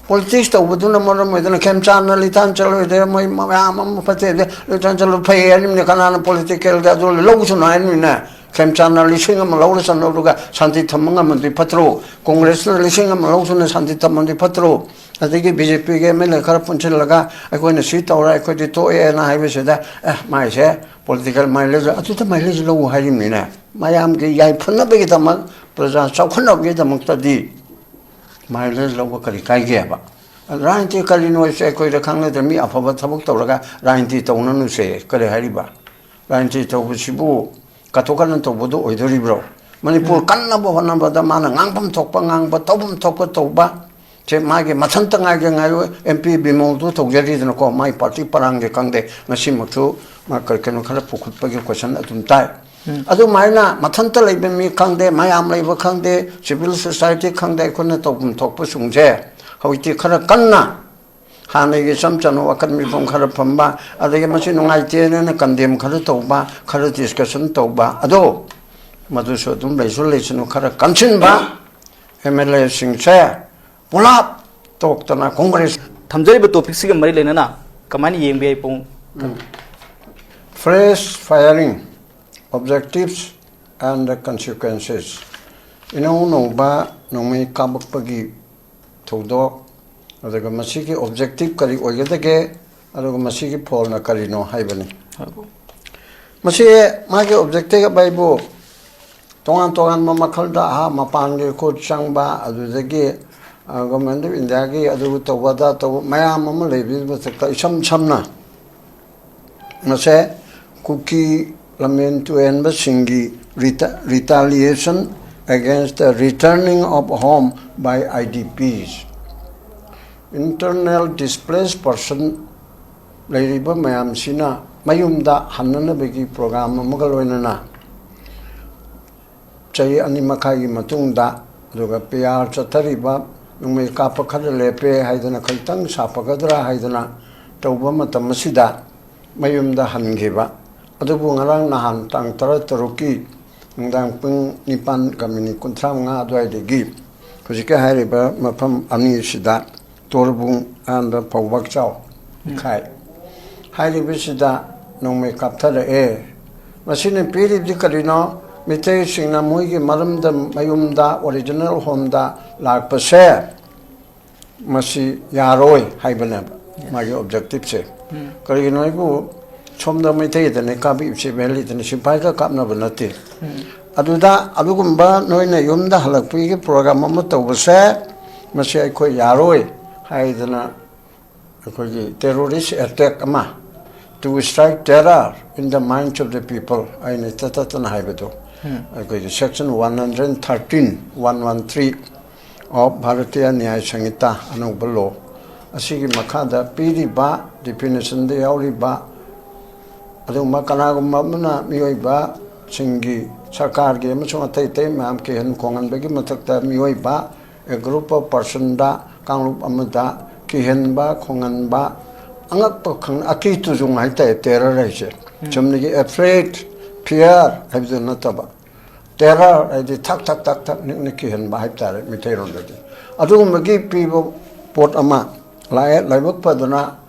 ꯄꯣꯂꯤꯇꯤꯛꯁ ꯇꯧꯕꯗꯨꯅ ꯃꯔꯝ ꯑꯣꯏꯗꯅ ꯈꯦꯝꯆꯥꯟꯅ ꯂꯤꯇꯥꯟ ꯆꯠꯂꯣꯏꯗ, ꯃꯣꯏ ꯃꯌꯥꯝ ꯑꯃ ꯐꯠꯇꯦ, ꯂꯤꯇꯥꯟ ꯆꯠꯂꯣꯏ ꯐꯩ ꯍꯥꯏꯔꯤꯕꯅꯦ꯫ ꯀꯅꯥꯅ ꯄꯣꯂꯤꯇꯤꯀꯦꯜꯗ ꯑꯗꯨ ꯂꯧꯁꯅꯨ ꯍꯥꯏꯔꯤꯕꯅꯤꯅ? ꯈꯦꯝꯆꯥꯟꯅ ꯂꯤꯁꯤꯡ ꯑꯃ ꯂꯧꯔ ꯆꯠꯂꯧꯔꯒ ꯁꯥꯟꯇꯤ ꯊꯝꯕ ꯉꯝꯃꯗꯤ ꯐꯠꯇ꯭ꯔꯣ? ꯀꯣꯡꯒ꯭ꯔꯦꯁꯅ ꯂꯤꯁꯤꯡ ꯑꯃ ꯂꯧꯁꯅ ꯁꯥꯟꯇꯤ ꯊꯝꯃꯗꯤ ꯐꯠꯇ꯭ꯔꯣ? ꯑꯗꯒꯤ ꯕꯤ ꯖꯦ ꯄꯤꯒꯤ ꯑꯦꯝ ꯑꯦꯜ ꯑꯦ ꯈꯔ ꯄꯨꯟꯁꯤꯜꯂꯒ ꯑꯩꯈꯣꯏꯅ ꯁꯤ ꯇꯧꯔꯦ, ꯑꯩꯈꯣꯏꯗꯤ ꯇꯣꯛꯑꯦꯅ ꯍꯥꯏꯕꯁꯤꯗ, ꯑꯦ, ꯃꯥꯏꯁꯦ ꯄꯣꯂꯤꯇꯤꯀꯦꯜ ꯃꯥꯏꯂꯦꯖ, ꯑꯗꯨꯗ ꯃꯥꯏꯂꯦꯖ ꯂꯧ ꯍꯥꯏꯔꯤꯕꯅꯤꯅꯦ꯫ ꯃꯌꯥꯝꯒꯤ ꯌꯥꯏꯐꯅꯕꯒꯤꯗꯃꯛ, ꯄ꯭ꯔꯖꯥ ꯆꯥꯎꯈꯠꯅꯕꯒꯤꯗꯃꯛꯇꯗꯤ ꯃꯥꯏꯂꯦꯖ ꯂꯧꯕ ꯀꯔꯤ ꯀꯥꯏꯒꯦꯕ? ꯔꯥꯖꯅꯤꯇꯤ ꯀꯔꯤꯅꯣ ꯍꯥꯏꯁꯦ ꯑꯩꯈꯣꯏꯗ ꯈꯪꯅꯗ꯭ꯔꯦ꯫ ꯃꯤ ꯑꯐꯕ ꯊꯕꯛ ꯇꯧꯔꯒ ꯔꯥꯖꯅꯤꯇꯤ ꯇꯧꯅꯅꯨꯁꯦ ꯀꯔꯤ ꯍꯥꯏꯔꯤꯕ? ꯔꯥꯖꯅꯤꯇꯤ ꯇꯧꯕꯁꯤꯕꯨ ꯀꯠꯊꯣꯛ ꯀꯠꯅ ꯇꯧꯕꯗꯨ ꯑꯣꯏꯗꯣꯔꯤꯕ꯭ꯔꯣ? ꯃꯅꯤꯄꯨꯔ ꯀꯟꯅꯕ ꯍꯣꯠꯅꯕꯗ ꯃꯥꯅ ꯉꯥꯡꯐꯝ ꯊꯣꯛꯄ ꯉꯥꯡꯕ, ꯇꯧꯐꯝ ꯊꯣꯛꯄ ꯇꯧꯕ, ꯁꯦ ꯃꯥꯒꯤ ꯃꯊꯟꯇ ꯉꯥꯏꯒꯦ ꯉꯥꯏꯔꯣꯏ꯫ ꯑꯦꯝ ꯄꯤ ꯕꯤꯃꯣꯜꯗꯨ ꯇꯧꯖꯔꯤꯗꯅꯀꯣ, ꯃꯥꯒꯤ ꯄꯥꯔꯇꯤ ꯄꯔꯥꯡꯒꯤ ꯈꯪꯗꯦ, ꯉꯁꯤꯃꯛꯁꯨ ꯃꯥ ꯀꯔꯤ ꯀꯩꯅꯣ ꯈꯔ ꯄꯨꯈꯠꯄꯒꯤ ꯀꯣꯏꯁꯟ ꯑꯗꯨꯝ ꯇꯥꯏ꯫ ꯑꯗꯨꯃꯥꯏꯅ ꯃꯊꯟꯇ ꯂꯩꯕ ꯃꯤ ꯈꯪꯗꯦ, ꯃꯌꯥꯝ ꯂꯩꯕ ꯈꯪꯗꯦ, ꯁꯤꯚꯤꯜ ꯁꯣꯁꯥꯏꯇꯤ ꯈꯪꯗꯦ, ꯑꯩꯈꯣꯏꯅ ꯇꯧꯐꯝ ꯊꯣꯛꯄꯁꯤꯡꯁꯦ ꯍꯧꯖꯤꯛꯇꯤ ꯈꯔ ꯀꯟꯅ ꯍꯥꯟꯅꯒꯤ ꯏꯆꯝ ꯆꯝꯅ ꯋꯥꯈꯜ ꯃꯤꯐꯝ ꯈꯔ ꯐꯝꯕ, ꯑꯗꯒꯤ ꯃꯁꯤ ꯅꯨꯡꯉꯥꯏꯇꯦꯅ ꯀꯟꯗꯦꯝ ꯈꯔ ꯇꯧꯕ, ꯈꯔ ꯗꯤꯁꯀꯁꯟ ꯇꯧꯕ, ꯑꯗꯣ ꯃꯗꯨꯁꯨ ꯑꯗꯨꯝ ꯂꯩꯁꯨ ꯂꯩꯁꯅꯨ, ꯈꯔ ꯀꯟꯁꯤꯟꯕ ꯑꯦꯝ ꯑꯦꯜ ꯑꯦꯁꯤꯡꯁꯦ ꯄꯨꯂꯞ ꯇꯣꯛꯇꯅ ꯀꯣꯡꯒ꯭ꯔꯦꯁ꯫ ꯊꯝꯖꯔꯤꯕ ꯇꯣꯄꯤꯛꯁꯤꯒ ꯃꯔꯤ ꯂꯩꯅꯅ ꯀꯃꯥꯏꯅ ꯌꯦꯡꯕ ꯌꯥꯏ ꯄꯨꯡ? Fresh firing, objectives and the consequences. ꯏꯅꯧ ꯅꯧꯕ ꯅꯣꯡꯃꯩ ꯀꯥꯞꯄꯛꯄꯒꯤ ꯊꯧꯗꯣꯛ, ꯑꯗꯨꯒ ꯃꯁꯤꯒꯤ ꯑꯣꯕꯖꯦꯛꯇꯤꯞ ꯀꯔꯤ ꯑꯣꯏꯒꯗꯒꯦ, ꯑꯗꯨꯒ ꯃꯁꯤꯒꯤ ꯐꯣꯜꯅ ꯀꯔꯤꯅꯣ ꯍꯥꯏꯕꯅꯤ꯫ ꯃꯁꯤ ꯃꯥꯒꯤ ꯑꯣꯕꯖꯦꯛꯇꯤꯞ ꯍꯥꯏꯕꯨ ꯇꯣꯉꯥꯟ ꯇꯣꯉꯥꯟꯕ ꯃꯈꯜꯗ, ꯑꯍꯥ, ꯃꯄꯥꯟꯒꯤ ꯈꯨꯠ ꯆꯪꯕ, ꯑꯗꯨꯗꯒꯤ ꯒꯣꯔꯃꯦꯟ ꯑꯣꯐ ꯏꯟꯗꯤꯌꯥꯒꯤ ꯑꯗꯨ ꯇꯧꯕ ꯑꯗꯥ ꯇꯧꯕ ꯃꯌꯥꯝ ꯑꯃ ꯂꯩꯕꯒꯤ ꯃꯊꯛꯇ, ꯏꯁꯝ ꯁꯝꯅ ꯃꯁꯦ ꯀꯨꯀꯤ ꯂꯝꯃꯦꯟ ꯇꯨꯍꯦꯟꯕꯁꯤꯡꯒꯤ retaliation against the returning of home by I D Ps, internal displaced person, ꯂꯩꯔꯤꯕ ꯃꯌꯥꯝꯁꯤꯅ ꯃꯌꯨꯝꯗ ꯍꯟꯅꯅꯕꯒꯤ ꯄ꯭ꯔꯣꯒ꯭ꯔꯥꯝ ꯑꯃꯒ ꯂꯣꯏꯅꯅ ꯆꯍꯤ ꯑꯅꯤ ꯃꯈꯥꯏꯒꯤ ꯃꯇꯨꯡꯗ, ꯑꯗꯨꯒ ꯄꯤ ꯑꯥꯔ ꯆꯠꯊꯔꯤꯕ ꯅꯣꯡꯃꯩ ꯀꯥꯞꯄ ꯈꯔ ꯂꯦꯞꯄꯦ ꯍꯥꯏꯗꯅ, ꯈꯖꯤꯛꯇꯪ ꯁꯥꯐꯒꯗ꯭ꯔꯥ ꯍꯥꯏꯗꯅ ꯇꯧꯕ ꯃꯇꯝ ꯑꯁꯤꯗ ꯃꯌꯨꯝꯗ ꯍꯟꯈꯤꯕ꯫ ꯑꯗꯨꯕꯨ ꯉꯔꯥꯡ ꯅꯍꯥꯟ ꯇꯥꯡ ꯇꯔꯥ ꯇꯔꯨꯛꯀꯤ ꯅꯨꯡꯗꯥꯡ ꯄꯨꯡ ꯅꯤꯄꯥꯟꯒ ꯃꯤꯅꯤꯠ ꯀꯨꯟꯊ꯭ꯔꯥ ꯃꯉꯥ ꯑꯗꯨꯋꯥꯏꯗꯒꯤ ꯍꯧꯖꯤꯛꯀꯤ ꯍꯥꯏꯔꯤꯕ ꯃꯐꯝ ꯑꯅꯤꯁꯤꯗ, ꯇꯣꯔꯕꯨꯡ ꯑꯃꯗꯤ ꯐꯧꯕꯥꯛꯆꯥꯎ ꯈꯥꯏ ꯍꯥꯏꯔꯤꯕꯁꯤꯗ ꯅꯣꯡꯃꯩ ꯀꯥꯞꯊꯔꯛꯑꯦ꯫ ꯃꯁꯤꯅ ꯄꯤꯔꯤꯕꯗꯤ ꯀꯔꯤꯅꯣ? ꯃꯤꯇꯩꯁꯤꯡꯅ ꯃꯣꯏꯒꯤ ꯃꯔꯝꯗ, ꯃꯌꯨꯝꯗ, ꯑꯣꯔꯤꯖꯤꯅꯦꯜ ꯍꯣꯝꯗ ꯂꯥꯛꯄꯁꯦ ꯃꯁꯤ ꯌꯥꯔꯣꯏ ꯍꯥꯏꯕꯅꯦꯕ ꯃꯥꯒꯤ ꯑꯣꯕꯖꯦꯛꯇꯤꯞꯁꯦ꯫ ꯀꯔꯤꯒꯤꯅꯣ ꯍꯥꯏꯕꯨ ꯁꯣꯝꯗ ꯃꯩꯇꯩꯗꯅꯦ ꯀꯥꯞꯄꯤꯕꯁꯦ, ꯚꯦꯂꯤꯗꯅꯦ, ꯁꯤꯐꯥꯏꯒ ꯀꯥꯞꯅꯕ ꯅꯠꯇꯦ꯫ ꯑꯗꯨꯗ ꯑꯗꯨꯒꯨꯝꯕ ꯅꯣꯏꯅ ꯌꯨꯝꯗ ꯍꯜꯂꯛꯄꯒꯤ ꯄ꯭ꯔꯣꯒ꯭ꯔꯥꯝ ꯑꯃ ꯇꯧꯕꯁꯦ, ꯃꯁꯤ ꯑꯩꯈꯣꯏ ꯌꯥꯔꯣꯏ ꯍꯥꯏꯗꯅ, ꯑꯩꯈꯣꯏꯒꯤ terrorist attack ꯑꯃ, to strike terror in the minds of the people, ꯑꯩꯅ ꯇꯠ ꯇꯠꯇꯅ ꯍꯥꯏꯕꯗꯣ, ꯑꯩꯈꯣꯏꯒꯤ section one hundred thirteen, one one three of Bharatiya Nyaya Sanhita, ꯑꯅꯧꯕ law ꯑꯁꯤꯒꯤ ꯃꯈꯥꯗ ꯄꯤꯔꯤꯕ definitionꯗ ꯌꯥꯎꯔꯤꯕ ꯑꯗꯨꯒꯨꯝꯕ ꯀꯅꯥꯒꯨꯝꯕ ꯑꯃꯅ ꯃꯤꯑꯣꯏꯕꯁꯤꯡꯒꯤ, ꯁꯔꯀꯥꯔꯒꯤ ꯑꯃꯁꯨꯡ ꯑꯇꯩ ꯑꯇꯩ ꯃꯌꯥꯝ ꯀꯤꯍꯟ ꯈꯣꯡꯍꯟꯕꯒꯤ ꯃꯊꯛꯇ ꯃꯤꯑꯣꯏꯕ, a group of personꯗ, ꯀꯥꯡꯂꯨꯞ ꯑꯃꯗ ꯀꯤꯍꯟꯕ ꯈꯣꯡꯍꯟꯕ, ꯑꯉꯛꯄ ꯈꯪ-, ꯑꯀꯤ ꯇꯨꯖꯨꯡ ꯍꯥꯏꯇꯥꯔꯦ terror ꯍꯥꯏꯁꯦ꯫ ꯆꯨꯝꯅꯒꯤ afraid, fear ꯍꯥꯏꯕꯗꯨ ꯅꯠꯇꯕ, terror ꯍꯥꯏꯗꯤ ꯊꯛ ꯊꯛ ꯊꯛ ꯊꯛ ꯅꯤꯛꯅ ꯀꯤꯍꯟꯕ ꯍꯥꯏꯕ ꯇꯥꯔꯦ ꯃꯩꯇꯩꯔꯣꯟꯗꯗꯤ꯫ ꯑꯗꯨꯒꯨꯝꯕꯒꯤ ꯄꯤꯕ ꯄꯣꯠ ꯑꯃ ꯂꯥꯛꯑꯦ꯫ ꯂꯥꯏꯕꯛ ꯐꯗꯅ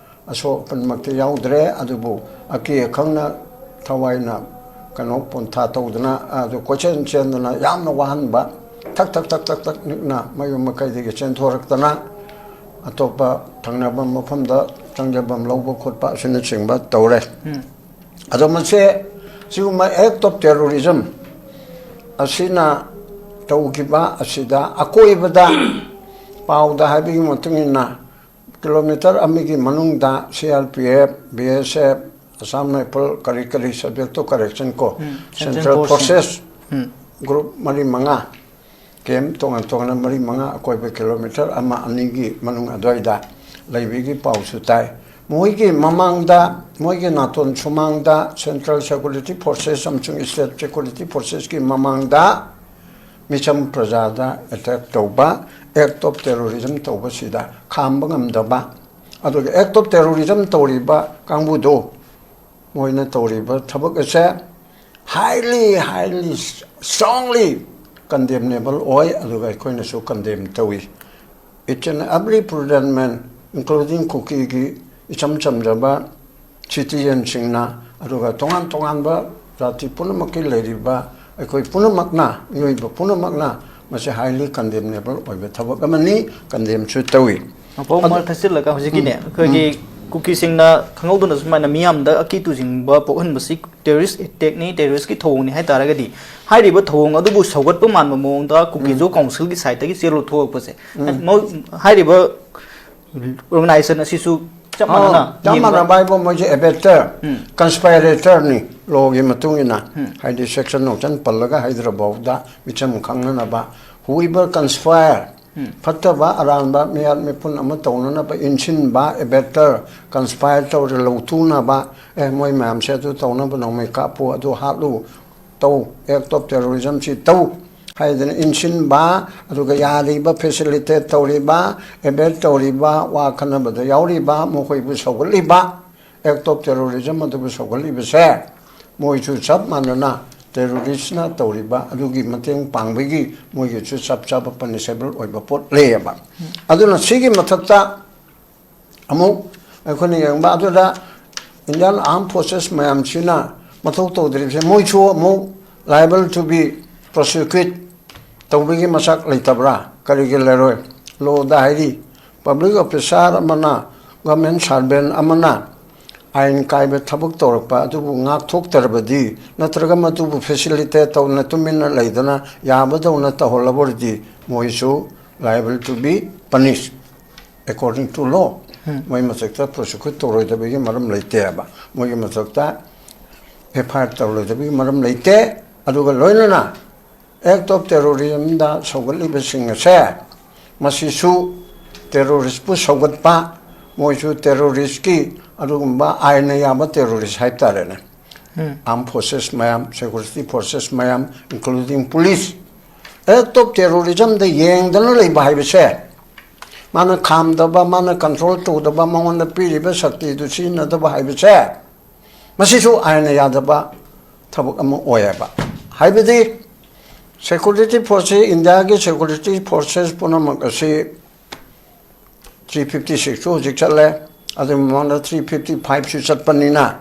ꯑꯁꯣꯛ ꯑꯄꯟꯃꯛꯇꯤ ꯌꯥꯎꯗ꯭ꯔꯦ, ꯑꯗꯨꯕꯨ ꯑꯀꯤ ꯑꯈꯪꯅ ꯊꯋꯥꯏꯅ ꯀꯩꯅꯣ ꯄꯣꯟꯊꯥ ꯇꯧꯗꯅ, ꯑꯗꯨ ꯀꯣꯏꯆꯦꯟ ꯆꯦꯟꯗꯅ ꯌꯥꯝꯅ ꯋꯥꯍꯟꯕ, ꯊꯛ ꯊꯛ ꯊꯛ ꯊꯛ ꯊꯛ ꯅꯤꯛꯅ ꯃꯌꯨꯝ ꯃꯀꯩꯗꯒꯤ ꯆꯦꯟꯊꯣꯔꯛꯇꯅ ꯑꯇꯣꯞꯄ ꯊꯪꯅꯕ ꯃꯐꯝꯗ ꯆꯪꯖꯐꯝ ꯂꯧꯕ ꯈꯣꯠꯄ ꯑꯁꯤꯅꯆꯤꯡꯕ ꯇꯧꯔꯦ꯫ ꯑꯗꯣ ꯃꯁꯦ ꯁꯤꯒꯨꯝꯕ act of terrorism ꯑꯁꯤꯅ ꯇꯧꯈꯤꯕ ꯑꯁꯤꯗ ꯑꯀꯣꯏꯕꯗ ꯄꯥꯎꯗ ꯍꯥꯏꯕꯒꯤ ꯃꯇꯨꯡ ꯏꯟꯅ ꯀꯤꯂꯣꯃꯤꯇꯔ ꯑꯃꯒꯤ ꯃꯅꯨꯡꯗ C R P F, B S F, Assam Rifle, ꯀꯔꯤ ꯀꯔꯤ subject to correction ꯀꯣ, Central Central Force. Forces group ꯃꯔꯤ ꯃꯉꯥ, camp ꯇꯣꯉꯥꯟ ꯇꯣꯉꯥꯟꯅ ꯃꯔꯤ ꯃꯉꯥ ꯑꯀꯣꯏꯕ ꯀꯤꯂꯣꯃꯤꯇꯔ ꯑꯃ ꯑꯅꯤꯒꯤ ꯃꯅꯨꯡ ꯑꯗꯨꯋꯥꯏꯗ ꯂꯩꯕꯒꯤ ꯄꯥꯎꯁꯨ ꯇꯥꯏ꯫ ꯃꯣꯏꯒꯤ ꯃꯃꯥꯡꯗ, ꯃꯣꯏꯒꯤ ꯅꯥꯇꯣꯟ ꯁꯨꯃꯥꯡꯗ Central Security Forces ꯑꯃꯁꯨꯡ State Security Forcesꯀꯤ ꯃꯃꯥꯡꯗ ꯃꯤꯆꯝ ꯄ꯭ꯔꯖꯥꯗ attack ꯇꯧꯕ, act of terrorism ꯇꯧꯕꯁꯤꯗ ꯈꯥꯝꯕ ꯉꯝꯗꯕ, ꯑꯗꯨꯒ act of terrorism ꯇꯧꯔꯤꯕ ꯀꯥꯡꯕꯨꯗꯣ ꯃꯣꯏꯅ ꯇꯧꯔꯤꯕ ꯊꯕꯛ ꯑꯁꯦ highly, highly, strongly condemnable ꯑꯣꯏ, ꯑꯗꯨꯒ ꯑꯩꯈꯣꯏꯅꯁꯨ condemn ꯇꯧꯏ꯫ Each and every prudent man, including ꯀꯨꯀꯤꯒꯤ ꯏꯆꯝ ꯆꯝꯖꯕ citizenꯁꯤꯡꯅ, ꯑꯗꯨꯒ ꯇꯣꯉꯥꯟ ꯇꯣꯉꯥꯟꯕ ꯖꯥꯇꯤ ꯄꯨꯝꯅꯃꯛꯀꯤ ꯂꯩꯔꯤꯕ ꯑꯩꯈꯣꯏ ꯄꯨꯝꯅꯃꯛꯅ, ꯃꯤꯑꯣꯏꯕ ꯄꯨꯝꯅꯃꯛꯅ ꯃꯁꯤ highly condemnable ꯑꯣꯏꯕ ꯊꯕꯛ ꯑꯃꯅꯤ, condemnꯁꯨ ꯇꯧꯏ꯫ ꯃꯄꯧ ꯑꯗꯨ ꯃꯔꯛ ꯊꯠꯆꯤꯜꯂꯒ ꯍꯧꯖꯤꯛꯀꯤꯅꯦ, ꯎꯝ, ꯑꯩꯈꯣꯏꯒꯤ ꯎꯝ꯫ ꯀꯨꯀꯤꯁꯤꯡꯅ ꯈꯪꯍꯧꯗꯅ ꯁꯨꯃꯥꯏꯅ ꯃꯤꯌꯥꯝꯗ ꯑꯀꯤ ꯇꯨꯖꯤꯡꯕ ꯄꯣꯛꯍꯟꯕꯁꯤ terrorist attackꯅꯤ, terroristꯀꯤ ꯊꯧꯑꯣꯡꯅꯤ ꯍꯥꯏ ꯇꯥꯔꯒꯗꯤ, ꯍꯥꯏꯔꯤꯕ ꯊꯧꯑꯣꯡ ꯑꯗꯨꯕꯨ ꯁꯧꯒꯠꯄ ꯃꯥꯟꯕ ꯃꯑꯣꯡꯗ ꯀꯨꯀꯤꯖꯣ councilꯒꯤ sideꯇꯒꯤ ꯆꯦꯜꯂꯨ ꯊꯣꯛꯂꯛꯄꯁꯦ, ꯃꯧ-, ꯍꯥꯏꯔꯤꯕ organization ꯑꯁꯤꯁꯨ ꯆꯞ ꯃꯥꯟꯅꯅ ꯑꯣ, ꯆꯞ ꯌꯦꯡꯕ ꯃꯥꯟꯅꯕ ꯍꯥꯏꯕꯨ ꯃꯣꯏꯁꯦ abettor, ꯎꯝ꯫ Conspiratorꯅꯤ, lawꯒꯤ ꯃꯇꯨꯡ ꯏꯟꯅ꯫ ꯎꯝ꯫ ꯍꯥꯏꯗꯤ section ꯅꯣꯡꯆꯟ ꯄꯜꯂꯒ ꯍꯥꯏꯗ꯭ꯔꯕꯧꯗ ꯃꯤꯆꯝ ꯈꯪꯅꯅꯕ, whoever conspire, ꯎꯝ꯫ ꯐꯠꯇꯕ ꯑꯔꯥꯟꯕ ꯃꯤꯌꯥꯠ ꯃꯤꯄꯨꯟ ꯑꯃ ꯇꯧꯅꯅꯕ ꯏꯟꯁꯤꯟꯕ, abettor, conspire ꯇꯧꯔꯦ, ꯂꯧꯊꯨꯅꯕ, ꯑꯦ, ꯃꯣꯏ ꯃꯌꯥꯝꯁꯦ ꯑꯗꯨ ꯇꯧꯅꯕ ꯅꯣꯡꯃꯩ ꯀꯥꯞꯄꯨ, ꯑꯗꯨ ꯍꯥꯠꯂꯨ, ꯇꯧ, act of terrorismꯁꯤ ꯇꯧ ꯍꯥꯏꯗꯅ ꯏꯟꯁꯤꯟꯕ, ꯑꯗꯨꯒ ꯌꯥꯔꯤꯕ facilitate ꯇꯧꯔꯤꯕ, abet ꯇꯧꯔꯤꯕ, ꯋꯥ ꯈꯟꯅꯕꯗ ꯌꯥꯎꯔꯤꯕ, ꯃꯈꯣꯏꯕꯨ ꯁꯧꯒꯠꯂꯤꯕ, act of terrorism ꯑꯗꯨꯕꯨ ꯁꯧꯒꯠꯂꯤꯕꯁꯦ, ꯃꯣꯏꯁꯨ ꯆꯞ ꯃꯥꯟꯅꯅ terroristꯅ ꯇꯧꯔꯤꯕ ꯑꯗꯨꯒꯤ ꯃꯇꯦꯡ ꯄꯥꯡꯕꯒꯤ ꯃꯣꯏꯒꯤꯁꯨ ꯆꯞ ꯆꯥꯕ punishable ꯑꯣꯏꯕ ꯄꯣꯠ ꯂꯩꯌꯦꯕ꯫ ꯑꯗꯨꯅ ꯁꯤꯒꯤ ꯃꯊꯛꯇ ꯑꯃꯨꯛ ꯑꯩꯈꯣꯏꯅ ꯌꯦꯡꯕ ꯑꯗꯨꯗ Indian Armed Forces ꯃꯌꯥꯝꯁꯤꯅ ꯃꯊꯧ ꯇꯧꯗ꯭ꯔꯤꯕꯁꯦ ꯃꯣꯏꯁꯨ ꯑꯃꯨꯛ liable to be prosecute ꯇꯧꯕꯒꯤ ꯃꯁꯛ ꯂꯩꯇꯕ꯭ꯔꯥ? ꯀꯔꯤꯒꯤ ꯂꯩꯔꯣꯏ? Lawꯗ ꯍꯥꯏꯔꯤ, public officer ꯑꯃꯅ, government servant ꯑꯃꯅ ꯑꯥꯏꯟ ꯀꯥꯏꯕ ꯊꯕꯛ ꯇꯧꯔꯛꯄ ꯑꯗꯨꯕꯨ ꯉꯥꯛꯊꯣꯛꯇ꯭ꯔꯕꯗꯤ, ꯅꯠꯇ꯭ꯔꯒ ꯃꯗꯨꯕꯨ facilitate ꯇꯧꯅ ꯇꯨꯃꯤꯟꯅ ꯂꯩꯗꯅ ꯌꯥꯕꯗꯧꯅ ꯇꯧꯍꯜꯂꯕ ꯑꯣꯏꯔꯗꯤ, ꯃꯣꯏꯁꯨ liable to be punished according to law꯫ ꯎꯝ꯫ ꯃꯣꯏ ꯃꯊꯛꯇ prosecute ꯇꯧꯔꯣꯏꯗꯕꯒꯤ ꯃꯔꯝ ꯂꯩꯇꯦꯕ, ꯃꯣꯏꯒꯤ ꯃꯊꯛꯇ FIR ꯇꯧꯔꯣꯏꯗꯕꯒꯤ ꯃꯔꯝ ꯂꯩꯇꯦ꯫ ꯑꯗꯨꯒ ꯂꯣꯏꯅꯅ act of terrorismꯗ ꯁꯧꯒꯠꯂꯤꯕꯁꯤꯡ ꯑꯁꯦ, ꯃꯁꯤꯁꯨ terroristꯄꯨ ꯁꯧꯒꯠꯄ, ꯃꯣꯏꯁꯨ terroristꯀꯤ ꯑꯗꯨꯒꯨꯝꯕ ꯑꯥꯏꯟꯅ ꯌꯥꯕ terrorist ꯍꯥꯏꯕ ꯇꯥꯔꯦꯅꯦ꯫ ꯎꯝ꯫ Armed forces ꯃꯌꯥꯝ, security forces ꯃꯌꯥꯝ, including police, act of terrorismꯗ ꯌꯦꯡꯗꯅ ꯂꯩꯕ ꯍꯥꯏꯕꯁꯦ, ꯃꯥꯅ ꯈꯥꯝꯗꯕ, ꯃꯥꯅ control ꯇꯧꯗꯕ, ꯃꯉꯣꯟꯗ ꯄꯤꯔꯤꯕ ꯁꯛꯇꯤꯗꯨ ꯁꯤꯖꯤꯟꯅꯗꯕ ꯍꯥꯏꯕꯁꯦ, ꯃꯁꯤꯁꯨ ꯑꯥꯏꯟꯅ ꯌꯥꯗꯕ ꯊꯕꯛ ꯑꯃ ꯑꯣꯏꯌꯦꯕ꯫ ꯍꯥꯏꯕꯗꯤ security force, Indiaꯒꯤ security forces ꯄꯨꯝꯅꯃꯛ ꯑꯁꯤ three fifty sixꯁꯨ ꯍꯧꯖꯤꯛ ꯆꯠꯂꯦ, ꯑꯗꯨ ꯃꯃꯥꯡꯗ three fifty fiveꯁꯨ ꯆꯠꯄꯅꯤꯅ,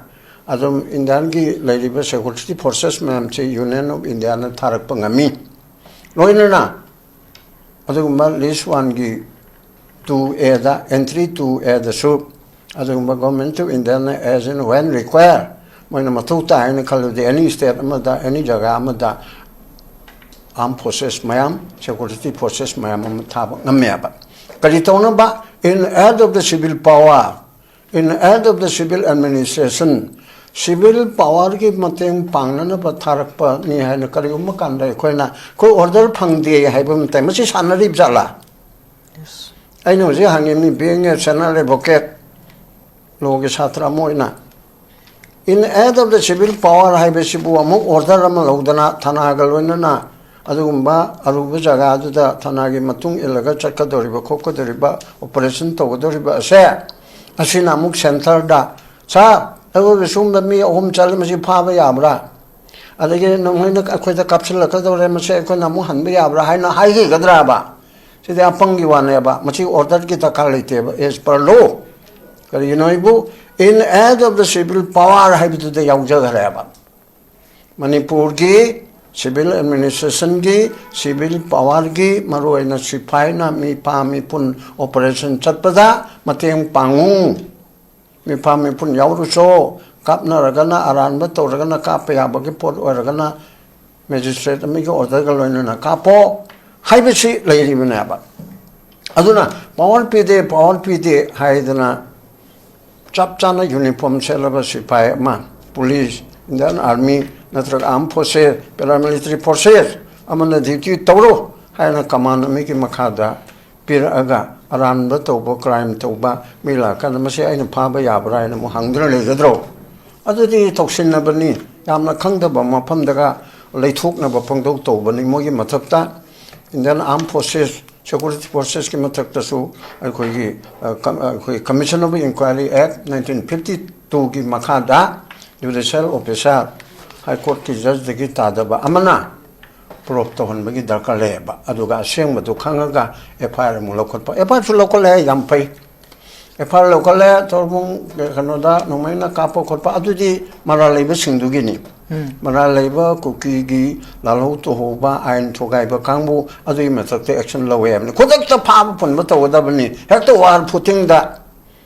ꯑꯗꯨꯝ Indianꯒꯤ ꯂꯩꯔꯤꯕ security forces ꯃꯌꯥꯝꯁꯤ Union of Indiaꯅ ꯊꯥꯔꯛꯄ ꯉꯝꯃꯤ꯫ ꯂꯣꯏꯅꯅ ꯑꯗꯨꯒꯨꯝꯕ list oneꯒꯤ two Aꯗ, entry two Aꯗꯁꯨ ꯑꯗꯨꯒꯨꯝꯕ Government of Indiaꯅ as and when require, ꯃꯣꯏꯅ ꯃꯊꯧ ꯇꯥꯏ ꯍꯥꯏꯅ ꯈꯜꯂꯗꯤ, any state ꯑꯃꯗ, any ꯖꯒꯥ ꯑꯃꯗ armed forces ꯃꯌꯥꯝ, security forces ꯃꯌꯥꯝ ꯑꯃ ꯊꯥꯕ ꯉꯝꯃꯦꯕ꯫ ꯀꯔꯤ ꯇꯧꯅꯕ? In aid of the civil power, in aid of the civil administration, civil powerꯒꯤ ꯃꯇꯦꯡ ꯄꯥꯡꯅꯅꯕ ꯊꯥꯔꯛꯄꯅꯤ ꯍꯥꯏꯅ ꯀꯔꯤꯒꯨꯝꯕ ꯀꯥꯟꯗ ꯑꯩꯈꯣꯏꯅ, ꯑꯩꯈꯣꯏ order ꯐꯪꯗꯦ ꯍꯥꯏꯕ ꯃꯇꯝ, ꯃꯁꯤ ꯁꯥꯟꯅꯔꯤꯕ ꯖꯥꯠꯂꯥ? ꯑꯩꯅ ꯍꯧꯖꯤꯛ ꯍꯪꯉꯤꯕꯅꯤ, being a senior advocate, lawꯒꯤ ꯁꯥꯇ꯭ꯔ ꯑꯃ ꯑꯣꯏꯅ, in aid of the civil power ꯍꯥꯏꯕꯁꯤꯕꯨ ꯑꯃꯨꯛ order ꯑꯃ ꯂꯧꯗꯅ ꯊꯅꯥꯒ ꯂꯣꯏꯅꯅ ꯑꯗꯨꯒꯨꯝꯕ ꯑꯔꯨꯕ ꯖꯒꯥꯗꯨꯗ ꯊꯅꯥꯒꯤ ꯃꯇꯨꯡ ꯏꯜꯂꯒ ꯆꯠꯀꯗꯧꯔꯤꯕ, ꯈꯣꯠꯀꯗꯧꯔꯤꯕ, operation ꯇꯧꯒꯗꯧꯔꯤꯕ ꯑꯁꯦ, ꯑꯁꯤꯅ ꯑꯃꯨꯛ centreꯗ, "Sir, ꯑꯩꯈꯣꯏꯒꯤ ꯁꯨꯝꯕ ꯃꯤ ꯑꯍꯨꯝ ꯆꯠꯂꯤ, ꯃꯁꯤ ꯐꯥꯕ ꯌꯥꯕ꯭ꯔꯥ? ꯑꯗꯒꯤ ꯅꯈꯣꯏꯅ ꯑꯩꯈꯣꯏꯗ ꯀꯥꯞꯁꯤꯜꯂꯛꯀꯗꯧꯔꯦ, ꯃꯁꯤ ꯑꯩꯈꯣꯏꯅ ꯑꯃꯨꯛ ꯍꯟꯕ ꯌꯥꯕ꯭ꯔꯥ?" ꯍꯥꯏꯅ ꯍꯥꯏꯈꯤꯒꯗ꯭ꯔꯥꯕ? ꯁꯤꯗꯤ ꯑꯄꯪꯒꯤ ꯋꯥꯅꯦꯕ꯫ ꯃꯁꯤ orderꯒꯤ ꯗꯔꯀꯥꯔ ꯂꯩꯇꯦꯕ, as per law꯫ ꯀꯔꯤꯒꯤꯅꯣ ꯍꯥꯏꯕꯨ, in aid of the civil power ꯍꯥꯏꯕꯗꯨꯗ ꯌꯥꯎꯖꯈ꯭ꯔꯦꯕ꯫ ꯃꯅꯤꯄꯨꯔꯒꯤ civil administrationꯒꯤ, civil powerꯒꯤ, ꯃꯔꯨꯑꯣꯏꯅ ꯁꯤꯐꯥꯏꯅ ꯃꯤ ꯐꯥ ꯃꯤ ꯄꯨꯟ operation ꯆꯠꯄꯗ ꯃꯇꯦꯡ ꯄꯥꯡꯉꯨ꯫ ꯃꯤꯐꯥ ꯃꯤꯄꯨꯟ ꯌꯥꯎꯔꯨꯆꯣ, ꯀꯥꯞꯅꯔꯒꯅ, ꯑꯔꯥꯟꯕ ꯇꯧꯔꯒꯅ ꯀꯥꯞꯄ ꯌꯥꯕꯒꯤ ꯄꯣꯠ ꯑꯣꯏꯔꯒꯅ, magistrate ꯑꯃꯒꯤ orderꯒ ꯂꯣꯏꯅꯅ ꯀꯥꯞꯄꯣ ꯍꯥꯏꯕꯁꯤ ꯂꯩꯔꯤꯕꯅꯦꯕ꯫ ꯑꯗꯨꯅ power ꯄꯤꯗꯦ, power ꯄꯤꯗꯦ ꯍꯥꯏꯗꯅ ꯆꯞ ꯆꯥꯅ uniform ꯁꯦꯠꯂꯕ ꯁꯤꯐꯥꯏ ꯑꯃ, police, Indian Army ꯅꯠꯇ꯭ꯔꯒ armed forces, paramilitary forces ꯑꯃꯅ duty ꯇꯧꯔꯣ ꯍꯥꯏꯅ command ꯑꯃꯒꯤ ꯃꯈꯥꯗ ꯄꯤꯔꯛꯑꯒ ꯑꯔꯥꯟꯕ ꯇꯧꯕ, crime ꯇꯧꯕ ꯃꯤ ꯂꯥꯛꯀꯥꯟꯗ, "ꯃꯁꯤ ꯑꯩꯅ ꯐꯥꯕ ꯌꯥꯕ꯭ꯔꯥ?" ꯍꯥꯏꯅ ꯑꯃꯨꯛ ꯍꯪꯗꯨꯅ ꯂꯩꯒꯗ꯭ꯔꯣ? ꯑꯗꯨꯗꯤ ꯇꯧꯁꯤꯟꯅꯕꯅꯤ, ꯌꯥꯝꯅ ꯈꯪꯗꯕ ꯃꯐꯝꯗꯒ ꯂꯩꯊꯣꯛꯅꯕ ꯄꯪꯇꯧ ꯇꯧꯕꯅꯤ꯫ ꯃꯣꯏꯒꯤ ꯃꯊꯛꯇ Indian Armed Forces, Security Forcesꯀꯤ ꯃꯊꯛꯇꯁꯨ ꯑꯩꯈꯣꯏꯒꯤ, ꯑ, ꯀꯝ-, ꯑꯩꯈꯣꯏ Commission of Inquiry Act nineteen fifty twoꯒꯤ ꯃꯈꯥꯗ judicial officer, High Courtꯀꯤ judgeꯗꯒꯤ ꯇꯥꯗꯕ ꯑꯃꯅ prove ꯇꯧꯍꯟꯕꯒꯤ ꯗꯔꯀꯥꯔ ꯂꯩꯌꯦꯕ꯫ ꯑꯗꯨꯒ ꯑꯁꯦꯡꯕꯗꯨ ꯈꯪꯉꯒ F I R ꯑꯃꯨꯛ ꯂꯧꯈꯠꯄ꯫ F I Rꯁꯨ ꯂꯧꯈꯠꯂꯦ, ꯌꯥꯝ ꯐꯩ꯫ F I R ꯂꯧꯈꯠꯂꯦ, ꯇꯣꯔꯕꯨꯡ ꯀꯩꯅꯣꯗ ꯅꯣꯡꯃꯩꯅ ꯀꯥꯞꯄ ꯈꯣꯠꯄ, ꯑꯗꯨꯗꯤ ꯃꯔꯥꯜ ꯂꯩꯕꯁꯤꯡꯗꯨꯒꯤꯅꯤ꯫ ꯃꯔꯥꯜ ꯂꯩꯕ ꯀꯨꯀꯤꯒꯤ ꯂꯥꯜꯍꯧ ꯇꯧꯍꯧꯕ, ꯑꯥꯏꯟ ꯊꯨꯒꯥꯏꯕ ꯀꯥꯡꯕꯨ, ꯑꯗꯨꯒꯤ ꯃꯊꯛꯇ action ꯂꯧꯋꯦ ꯍꯥꯏꯕꯅꯤ꯫ ꯈꯨꯗꯛꯇ ꯐꯥꯕ ꯄꯨꯟꯕ ꯇꯧꯒꯗꯕꯅꯤ, ꯍꯦꯛꯇ war footingꯗ꯫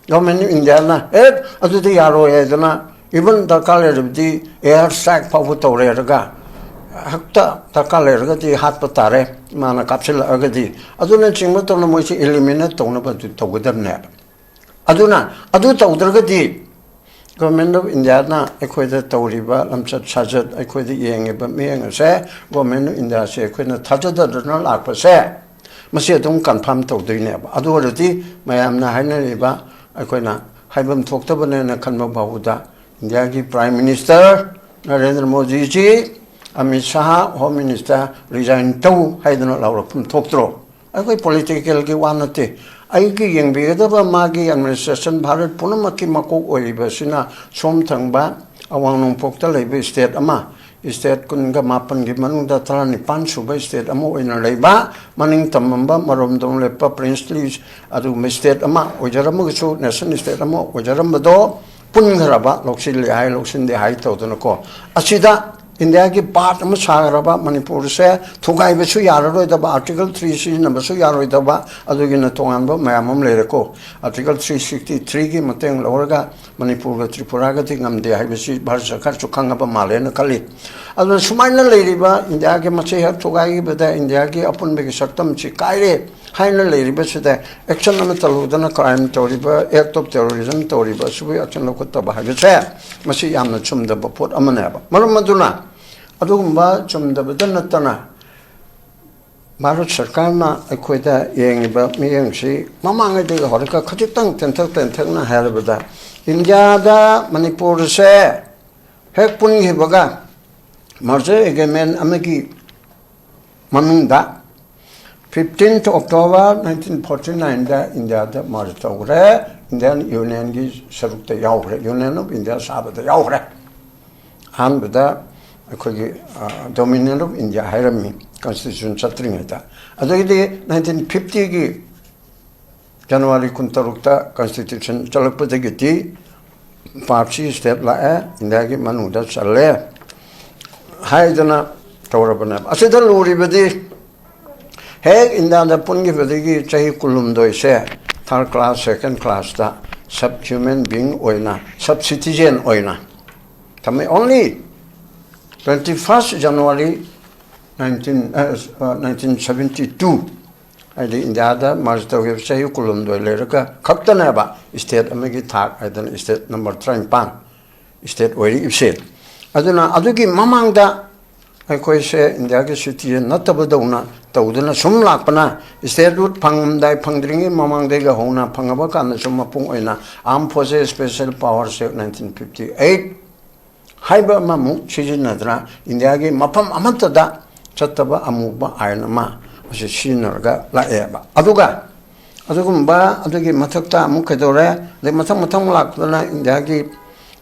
Government of Indiaꯅ ꯑꯦ ꯑꯗꯨꯗꯤ ꯌꯥꯔꯣꯏ ꯍꯥꯏꯗꯅ, even ꯗꯔꯀꯥꯔ ꯂꯩꯔꯕꯗꯤ air strike ꯐꯥꯎꯕ ꯇꯧꯔꯦꯔꯒ, ꯍꯦꯛꯇ ꯗꯔꯀꯥꯔ ꯂꯩꯔꯒꯗꯤ ꯍꯥꯠꯄ ꯇꯥꯔꯦ, ꯃꯥꯅ ꯀꯥꯞꯁꯤꯜꯂꯛꯑꯒꯗꯤ꯫ ꯑꯗꯨꯅꯆꯤꯡꯕ ꯇꯧꯅ ꯃꯣꯏꯁꯤ eliminate ꯇꯧꯅꯕ ꯑꯗꯨ ꯇꯧꯒꯗꯕꯅꯦꯕ꯫ ꯑꯗꯨꯅ ꯑꯗꯨ ꯇꯧꯗ꯭ꯔꯒꯗꯤ Government of Indiaꯅ ꯑꯩꯈꯣꯏꯗ ꯇꯧꯔꯤꯕ ꯂꯝꯆꯠ ꯁꯥꯖꯠ, ꯑꯩꯈꯣꯏꯗ ꯌꯦꯡꯉꯤꯕ ꯃꯤꯠꯌꯦꯡ ꯑꯁꯦ, Government of Indiaꯁꯦ ꯑꯩꯈꯣꯏꯅ ꯊꯥꯖꯗꯗꯅ ꯂꯥꯛꯄꯁꯦ, ꯃꯁꯤ ꯑꯗꯨꯝ confirm ꯇꯧꯗꯣꯏꯅꯦꯕ꯫ ꯑꯗꯨ ꯑꯣꯏꯔꯗꯤ ꯃꯌꯥꯝꯅ ꯍꯥꯏꯅꯔꯤꯕ ꯑꯩꯈꯣꯏꯅ ꯍꯥꯏꯐꯝ ꯊꯣꯛꯇꯕꯅꯦꯅ ꯈꯟꯕ ꯐꯥꯎꯕꯗ, ꯏꯟꯗꯤꯌꯥꯒꯤ Prime Minister Narendra ꯃꯣꯗꯤꯖꯤ, Amit Shah Home Minister resign ꯇꯧ ꯍꯥꯏꯗꯅ ꯂꯥꯎꯔꯛꯐꯝ ꯊꯣꯛꯇ꯭ꯔꯣ? ꯑꯩꯈꯣꯏ politicalꯒꯤ ꯋꯥ ꯅꯠꯇꯦ꯫ ꯑꯩꯒꯤ ꯌꯦꯡꯕꯤꯒꯗꯕ ꯃꯥꯒꯤ administration, ꯚꯥꯔꯠ ꯄꯨꯝꯅꯃꯛꯀꯤ ꯃꯀꯣꯛ ꯑꯣꯏꯔꯤꯕꯁꯤꯅ ꯁꯣꯝ ꯊꯪꯕ ꯑꯋꯥꯡ ꯅꯣꯡꯄꯣꯛꯇ ꯂꯩꯕ state ꯑꯃ, state ꯀꯨꯟꯒ ꯃꯥꯄꯟꯒꯤ ꯃꯅꯨꯡꯗ ꯇꯔꯥꯅꯤꯄꯥꯟ ꯁꯨꯕ state ꯑꯃ ꯑꯣꯏꯅ ꯂꯩꯕ, ꯃꯅꯤꯡ ꯇꯝꯂꯝꯕ ꯃꯔꯣꯝꯗꯣꯝ ꯂꯦꯞꯄ princely ꯑꯗꯨꯒꯨꯝꯕ state ꯑꯃ ꯑꯣꯏꯖꯔꯝꯃꯒꯁꯨ, nation state ꯑꯃ ꯑꯣꯏꯖꯔꯝꯕꯗꯣ ꯄꯨꯟꯈ꯭ꯔꯕ, ꯂꯧꯁꯤꯜꯂꯦ ꯍꯥꯏ, ꯂꯧꯁꯤꯟꯗꯦ ꯍꯥꯏ ꯇꯧꯗꯅꯀꯣ, ꯑꯁꯤꯗ ꯏꯟꯗꯤꯌꯥꯒꯤ part ꯑꯃ ꯁꯥꯈ꯭ꯔꯕ ꯃꯅꯤꯄꯨꯔꯁꯦ ꯊꯨꯒꯥꯏꯕꯁꯨ ꯌꯥꯔꯔꯣꯏꯗꯕ, Article three ꯁꯤꯖꯤꯟꯅꯕꯁꯨ ꯌꯥꯔꯣꯏꯗꯕ, ꯑꯗꯨꯒꯤꯅ ꯇꯣꯉꯥꯟꯕ ꯃꯌꯥꯝ ꯑꯃ ꯂꯩꯔꯦꯀꯣ꯫ Article three sixty threeꯒꯤ ꯃꯇꯦꯡ ꯂꯧꯔꯒ ꯃꯅꯤꯄꯨꯔꯒ ꯇ꯭ꯔꯤꯄꯨꯔꯥꯒꯗꯤ ꯉꯝꯗꯦ ꯍꯥꯏꯕꯁꯤ ꯚꯥꯔꯠ ꯁꯔꯀꯥꯔꯁꯨ ꯈꯪꯉꯕ ꯃꯥꯜꯂꯦꯅ ꯈꯜꯂꯤ꯫ ꯑꯗꯨꯅ ꯁꯨꯃꯥꯏꯅ ꯂꯩꯔꯤꯕ ꯏꯟꯗꯤꯌꯥꯒꯤ ꯃꯁꯤ ꯍꯦꯛ ꯊꯨꯒꯥꯏꯈꯤꯕꯗ ꯏꯟꯗꯤꯌꯥꯒꯤ ꯑꯄꯨꯟꯕꯒꯤ ꯁꯛꯇꯝꯁꯤ ꯀꯥꯏꯔꯦ ꯍꯥꯏꯅ ꯂꯩꯔꯤꯕꯁꯤꯗ action ꯑꯃ ꯇꯧꯔꯨꯗꯅ, crime ꯇꯧꯔꯤꯕ, act of terrorism ꯇꯧꯔꯤꯕ ꯑꯁꯤꯕꯨ action ꯂꯧꯈꯠꯇꯕ ꯍꯥꯏꯕꯁꯦ, ꯃꯁꯤ ꯌꯥꯝꯅ ꯆꯨꯝꯗꯕ ꯄꯣꯠ ꯑꯃꯅꯦꯕ꯫ ꯃꯔꯝ ꯑꯗꯨꯅ ꯑꯗꯨꯒꯨꯝꯕ ꯆꯨꯝꯗꯕꯗ ꯅꯠꯇꯅ ꯚꯥꯔꯠ ꯁꯔꯀꯥꯔꯅ ꯑꯩꯈꯣꯏꯗ ꯌꯦꯡꯉꯤꯕ ꯃꯤꯠꯌꯦꯡꯁꯤ ꯃꯃꯥꯡꯉꯩꯗꯒꯤ ꯍꯧꯔꯒ ꯈꯖꯤꯛꯇꯪ ꯇꯦꯟꯊꯛ ꯇꯦꯟꯊꯛꯅ ꯍꯥꯏꯔꯕꯗ, ꯏꯟꯗꯤꯌꯥꯗ ꯃꯅꯤꯄꯨꯔꯁꯦ ꯍꯦꯛ ꯄꯨꯟꯈꯤꯕꯒ, merger agreement ꯑꯃꯒꯤ ꯃꯅꯨꯡꯗ, fifteenth October nineteen forty nineꯗ ꯏꯟꯗꯤꯌꯥꯗ merge ꯇꯧꯈ꯭ꯔꯦ꯫ Indian Unionꯒꯤ ꯁꯔꯨꯛꯇ ꯌꯥꯎꯈ꯭ꯔꯦ, Union of India ꯁꯥꯕꯗ ꯌꯥꯎꯈ꯭ꯔꯦ꯫ ꯑꯍꯥꯟꯕꯗ ꯑꯩꯈꯣꯏꯒꯤ Dominion of India ꯍꯥꯏꯔꯝꯃꯤ constitution ꯆꯠꯇ꯭ꯔꯤꯉꯩꯗ꯫ ꯑꯗꯒꯤꯗꯤ nineteen fiftyꯒꯤ January ꯀꯨꯟꯇꯔꯨꯛꯇ constitution ꯆꯠꯂꯛꯄꯗꯒꯤꯗꯤ partꯁꯤ state ꯂꯥꯛꯑꯦ, ꯏꯟꯗꯤꯌꯥꯒꯤ ꯃꯅꯨꯡꯗ ꯆꯜꯂꯦ ꯍꯥꯏꯗꯅ ꯇꯧꯔꯕꯅꯦꯕ꯫ ꯑꯁꯤꯗ ꯂꯨꯔꯤꯕꯗꯤ, ꯍꯦꯛ ꯏꯟꯗꯤꯌꯥꯗ ꯄꯨꯟꯈꯤꯕꯗꯒꯤ ꯆꯍꯤ ꯀꯨꯟꯍꯨꯝꯗꯣꯏꯁꯦ third class, second classꯇ Sub human being ꯑꯣꯏꯅ, sub citizen ꯑꯣꯏꯅ ꯊꯝꯃꯦ꯫ Only twenty first January nineteen, nineteen seventy two, ꯍꯥꯏꯗꯤ ꯏꯟꯗꯤꯌꯥꯗ ꯃꯥꯔꯆ ꯇꯧꯈꯤꯕ ꯆꯍꯤ ꯀꯨꯟꯍꯨꯝꯗꯣꯏ ꯂꯩꯔꯒ ꯈꯛꯇꯅꯦꯕ state ꯑꯃꯒꯤ ꯊꯥꯛ ꯍꯥꯏꯗꯅ state number ꯇꯔꯥꯅꯤꯄꯥꯟ state ꯑꯣꯏꯔꯛꯏꯕꯁꯦ꯫ ꯑꯗꯨꯅ ꯑꯗꯨꯒꯤ ꯃꯃꯥꯡꯗ ꯑꯩꯈꯣꯏꯁꯦ ꯏꯟꯗꯤꯌꯥꯒꯤ citizen ꯅꯠꯇꯕꯗꯧꯅ ꯇꯧꯗꯨꯅ ꯁꯨꯝ ꯂꯥꯛꯄꯅ, statehood ꯐꯪꯉꯝꯗꯥꯏ, ꯐꯪꯗ꯭ꯔꯤꯉꯩ ꯃꯃꯥꯡꯗꯒꯤ ꯍꯧꯅ ꯐꯪꯉꯕ ꯀꯥꯟꯗꯁꯨ ꯃꯄꯨꯡ ꯑꯣꯏꯅ Armed Forces Special Powers Act nineteen fifty eight ꯍꯥꯏꯕ ꯑꯃꯃꯨꯛ ꯁꯤꯖꯤꯟꯅꯗꯅ ꯏꯟꯗꯤꯌꯥꯒꯤ ꯃꯐꯝ ꯑꯃꯠꯇꯗ ꯆꯠꯇꯕ ꯑꯃꯨꯕ ꯑꯥꯏꯟ ꯑꯃ ꯑꯁꯤ ꯁꯤꯖꯤꯟꯅꯔꯒ ꯂꯥꯛꯑꯦꯕ꯫ ꯑꯗꯨꯒ ꯑꯗꯨꯒꯨꯝꯕ, ꯑꯗꯨꯒꯤ ꯃꯊꯛꯇ ꯑꯃꯨꯛ ꯀꯩꯗꯧꯔꯦ? ꯑꯗꯩ ꯃꯊꯪ ꯃꯊꯪ ꯂꯥꯛꯄꯗꯅ ꯏꯟꯗꯤꯌꯥꯒꯤ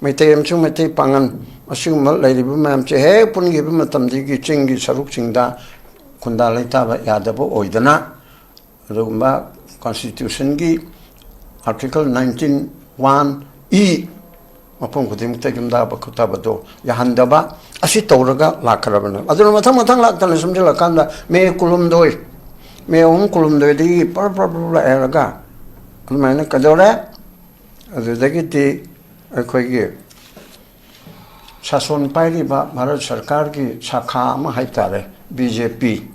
ꯃꯩꯇꯩ ꯑꯃꯁꯨꯡ ꯃꯩꯇꯩ ꯄꯥꯉꯜ ꯑꯁꯤꯒꯨꯝꯕ ꯂꯩꯔꯤꯕ ꯃꯌꯥꯝꯁꯦ ꯍꯦꯛ ꯄꯨꯟꯈꯤꯕ ꯃꯇꯝꯗꯒꯤ ꯆꯤꯡꯒꯤ ꯁꯔꯨꯛꯁꯤꯡꯗ ꯈꯨꯟꯗꯥ ꯂꯩꯇꯥꯕ ꯌꯥꯗꯕ ꯑꯣꯏꯗꯅ, ꯑꯗꯨꯒꯨꯝꯕ constitution ꯒꯤ article nineteen one E ꯃꯐꯝ ꯈꯨꯗꯤꯡꯃꯛꯇ ꯌꯨꯝꯗꯥꯕ ꯈꯨꯠꯇꯥꯕꯗꯣ ꯌꯥꯍꯟꯗꯕ, ꯑꯁꯤ ꯇꯧꯔꯒ ꯂꯥꯛꯈ꯭ꯔꯕꯅꯦ꯫ ꯑꯗꯨꯅ ꯃꯊꯪ ꯃꯊꯪ ꯂꯥꯛꯇꯅ ꯁꯨꯝꯖꯤꯜꯂꯀꯥꯟꯗ ꯃꯦ ꯀꯨꯟꯍꯨꯝꯗꯣꯏ, ꯃꯦ ꯑꯍꯨꯝ ꯀꯨꯟꯍꯨꯝꯗꯣꯏꯗꯒꯤ ꯄꯔ ꯄꯔ ꯄꯔ ꯂꯥꯛꯑꯦꯔꯒ ꯑꯗꯨꯃꯥꯏꯅ ꯀꯩꯗꯧꯔꯦ? ꯑꯗꯨꯗꯒꯤꯗꯤ ꯑꯩꯈꯣꯏꯒꯤ ꯁꯥꯁꯣꯟ ꯄꯥꯏꯔꯤꯕ ꯚꯥꯔꯠ ꯁꯔꯀꯥꯔꯒꯤ ꯁꯥꯈꯥ ꯑꯃ ꯍꯥꯏꯇꯥꯔꯦ, ꯕꯤ ꯖꯦ ꯄꯤ,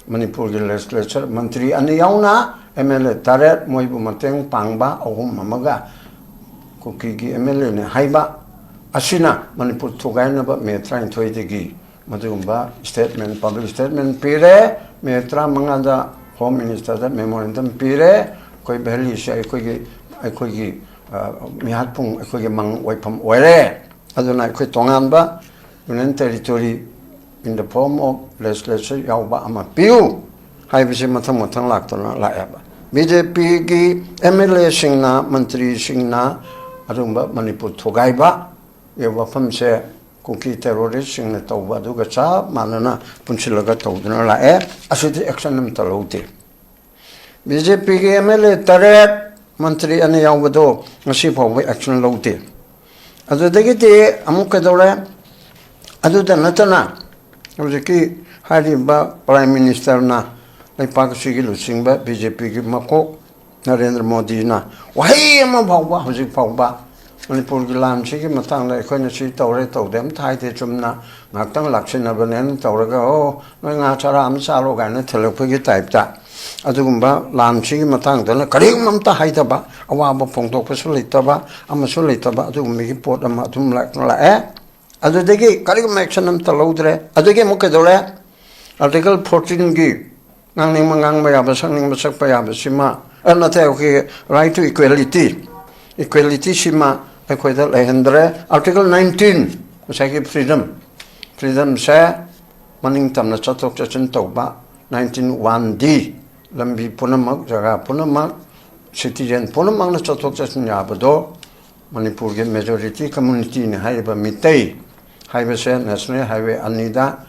ꯃꯅꯤꯄꯨꯔꯒꯤ legislature ꯃꯟꯇ꯭ꯔꯤ ꯑꯅꯤ ꯌꯥꯎꯅ ꯑꯦꯝ ꯑꯦꯜ ꯑꯦ ꯇꯔꯦꯠ, ꯃꯣꯏꯕꯨ ꯃꯇꯦꯡ ꯄꯥꯡꯕ ꯑꯍꯨꯝ ꯑꯃꯒ ꯀꯨꯀꯤꯒꯤ ꯑꯦꯝ ꯑꯦꯜ ꯑꯦꯅꯤ ꯍꯥꯏꯕ ꯑꯁꯤꯅ ꯃꯅꯤꯄꯨꯔ ꯊꯨꯒꯥꯏꯅꯕ ꯃꯦ ꯇꯔꯥꯅꯤꯊꯣꯏꯗꯒꯤ ꯃꯗꯨꯒꯨꯝꯕ statement, public statement ꯄꯤꯔꯦ꯫ ꯃꯦ ꯇꯔꯥꯃꯉꯥꯗ Home Minister ꯗ memorandum ꯄꯤꯔꯦ꯫ ꯑꯩꯈꯣꯏ ꯚꯦꯂꯤꯁꯦ ꯑꯩꯈꯣꯏꯒꯤ, ꯑꯩꯈꯣꯏꯒꯤ, ꯑ, ꯃꯤꯍꯥꯠꯄꯨꯡ, ꯑꯩꯈꯣꯏꯒꯤ ꯃꯪ ꯑꯣꯏꯐꯝ ꯑꯣꯏꯔꯦ꯫ ꯑꯗꯨꯅ ꯑꯩꯈꯣꯏ ꯇꯣꯉꯥꯟꯕ Union Territory in the form of legislature ꯌꯥꯎꯕ ꯑꯃ ꯄꯤꯌꯨ ꯍꯥꯏꯕꯁꯤ ꯃꯊꯪ ꯃꯊꯪ ꯂꯥꯛꯇꯅ ꯂꯥꯛꯑꯦꯕ꯫ ꯕꯤ ꯖꯦ ꯄꯤꯒꯤ ꯑꯦꯝ ꯑꯦꯜ ꯑꯦꯁꯤꯡꯅ, ꯃꯟꯇ꯭ꯔꯤꯁꯤꯡꯅ ꯑꯗꯨꯒꯨꯝꯕ ꯃꯅꯤꯄꯨꯔ ꯊꯨꯒꯥꯏꯕ ꯋꯥꯐꯝꯁꯦ ꯀꯨꯀꯤ terrorist ꯁꯤꯡꯅ ꯇꯧꯕ ꯑꯗꯨꯒ ꯆꯞ ꯃꯥꯟꯅꯅ ꯄꯨꯟꯁꯤꯜꯂꯒ ꯇꯧꯗꯨꯅ ꯂꯥꯛꯑꯦ꯫ ꯑꯁꯤꯗꯤ action ꯑꯃꯠꯇ ꯂꯧꯗꯦ꯫ ꯕꯤ ꯖꯦ ꯄꯤꯒꯤ ꯑꯦꯝ ꯑꯦꯜ ꯑꯦ ꯇꯔꯦꯠ, ꯃꯟꯇ꯭ꯔꯤ ꯑꯅꯤ ꯌꯥꯎꯕꯗꯣ ꯉꯁꯤ ꯐꯥꯎꯕ action ꯂꯧꯗꯦ꯫ ꯑꯗꯨꯗꯒꯤꯗꯤ ꯑꯃꯨꯛ ꯀꯩꯗꯧꯔꯦ? ꯑꯗꯨꯗ ꯅꯠꯇꯅ ꯍꯧꯖꯤꯛꯀꯤ ꯍꯥꯏꯔꯤꯕ Prime Minister ꯅ ꯂꯩꯄꯥꯛ ꯑꯁꯤꯒꯤ ꯂꯨꯆꯤꯡꯕ ꯕꯤ ꯖꯦ ꯄꯤꯒꯤ ꯃꯀꯣꯛ ꯅꯔꯦꯟꯗ꯭ꯔ ꯃꯣꯗꯤꯅ ꯋꯥꯍꯩ ꯑꯃ ꯐꯥꯎꯕ ꯍꯧꯖꯤꯛ ꯐꯥꯎꯕ ꯃꯅꯤꯄꯨꯔꯒꯤ ꯂꯥꯟꯁꯤꯒꯤ ꯃꯇꯥꯡꯗ ꯑꯩꯈꯣꯏꯅ ꯁꯤ ꯇꯧꯔꯦ ꯇꯧꯗꯦ ꯑꯝꯇ ꯍꯥꯏꯗꯦ, ꯆꯨꯝꯅ ꯉꯥꯏꯍꯥꯛꯇꯪ ꯂꯥꯛꯁꯤꯟꯅꯕꯅꯦꯅ ꯇꯧꯔꯒ, "ꯑꯣ, ꯅꯣꯏ ꯉꯥ ꯆꯔꯥ ꯑꯃ ꯆꯥꯔꯣ" ꯀꯥꯏꯅ ꯊꯤꯜꯂꯛꯄꯒꯤ ꯇꯥꯏꯞꯇ ꯑꯗꯨꯒꯨꯝꯕ ꯂꯥꯟꯁꯤꯒꯤ ꯃꯇꯥꯡꯗꯅ ꯀꯔꯤꯒꯨꯝꯕ ꯑꯝꯇ ꯍꯥꯏꯗꯕ, ꯑꯋꯥꯕ ꯐꯣꯡꯗꯣꯛꯄꯁꯨ ꯂꯩꯇꯕ, ꯑꯃꯁꯨ ꯂꯩꯇꯕ, ꯑꯗꯨꯒꯨꯝꯕꯒꯤ ꯄꯣꯠ ꯑꯃ ꯑꯗꯨꯝ ꯂꯥꯛ-, ꯂꯥꯛꯑꯦ꯫ ꯑꯗꯨꯗꯒꯤ ꯀꯔꯤꯒꯨꯝꯕ action ꯑꯝꯇ ꯂꯧꯗ꯭ꯔꯦ꯫ ꯑꯗꯨꯗꯒꯤ ꯑꯃꯨꯛ ꯀꯩꯗꯧꯔꯦ? Article fourteen ꯒꯤ ꯉꯥꯡꯅꯤꯡꯕ ꯉꯥꯡꯕ ꯌꯥꯕ, ꯁꯛꯅꯤꯡꯕ ꯁꯛꯄ ꯌꯥꯕꯁꯤꯃ, ꯑ, ꯅꯠꯇꯦ, ꯑꯩꯈꯣꯏꯒꯤ right to equality, equality ꯁꯤꯃ ꯑꯩꯈꯣꯏꯗ ꯂꯩꯍꯟꯗ꯭ꯔꯦ꯫ Article nineteen, ꯉꯁꯥꯏꯒꯤ freedom, freedom ꯁꯦ ꯃꯅꯤꯡ ꯇꯝꯅ ꯆꯠꯊꯣꯛ ꯆꯠꯁꯤꯟ ꯇꯧꯕ, nineteen one D, ꯂꯝꯕꯤ ꯄꯨꯝꯅꯃꯛ, ꯖꯒꯥ ꯄꯨꯝꯅꯃꯛ, citizen ꯄꯨꯝꯅꯃꯛꯅ ꯆꯠꯊꯣꯛ ꯆꯠꯁꯤꯟ ꯌꯥꯕꯗꯣ ꯃꯅꯤꯄꯨꯔꯒꯤ majority community ꯅꯤ ꯍꯥꯏꯔꯤꯕ ꯃꯤꯇꯩ ꯍꯥꯏꯕꯁꯦ national highway ꯑꯅꯤꯗ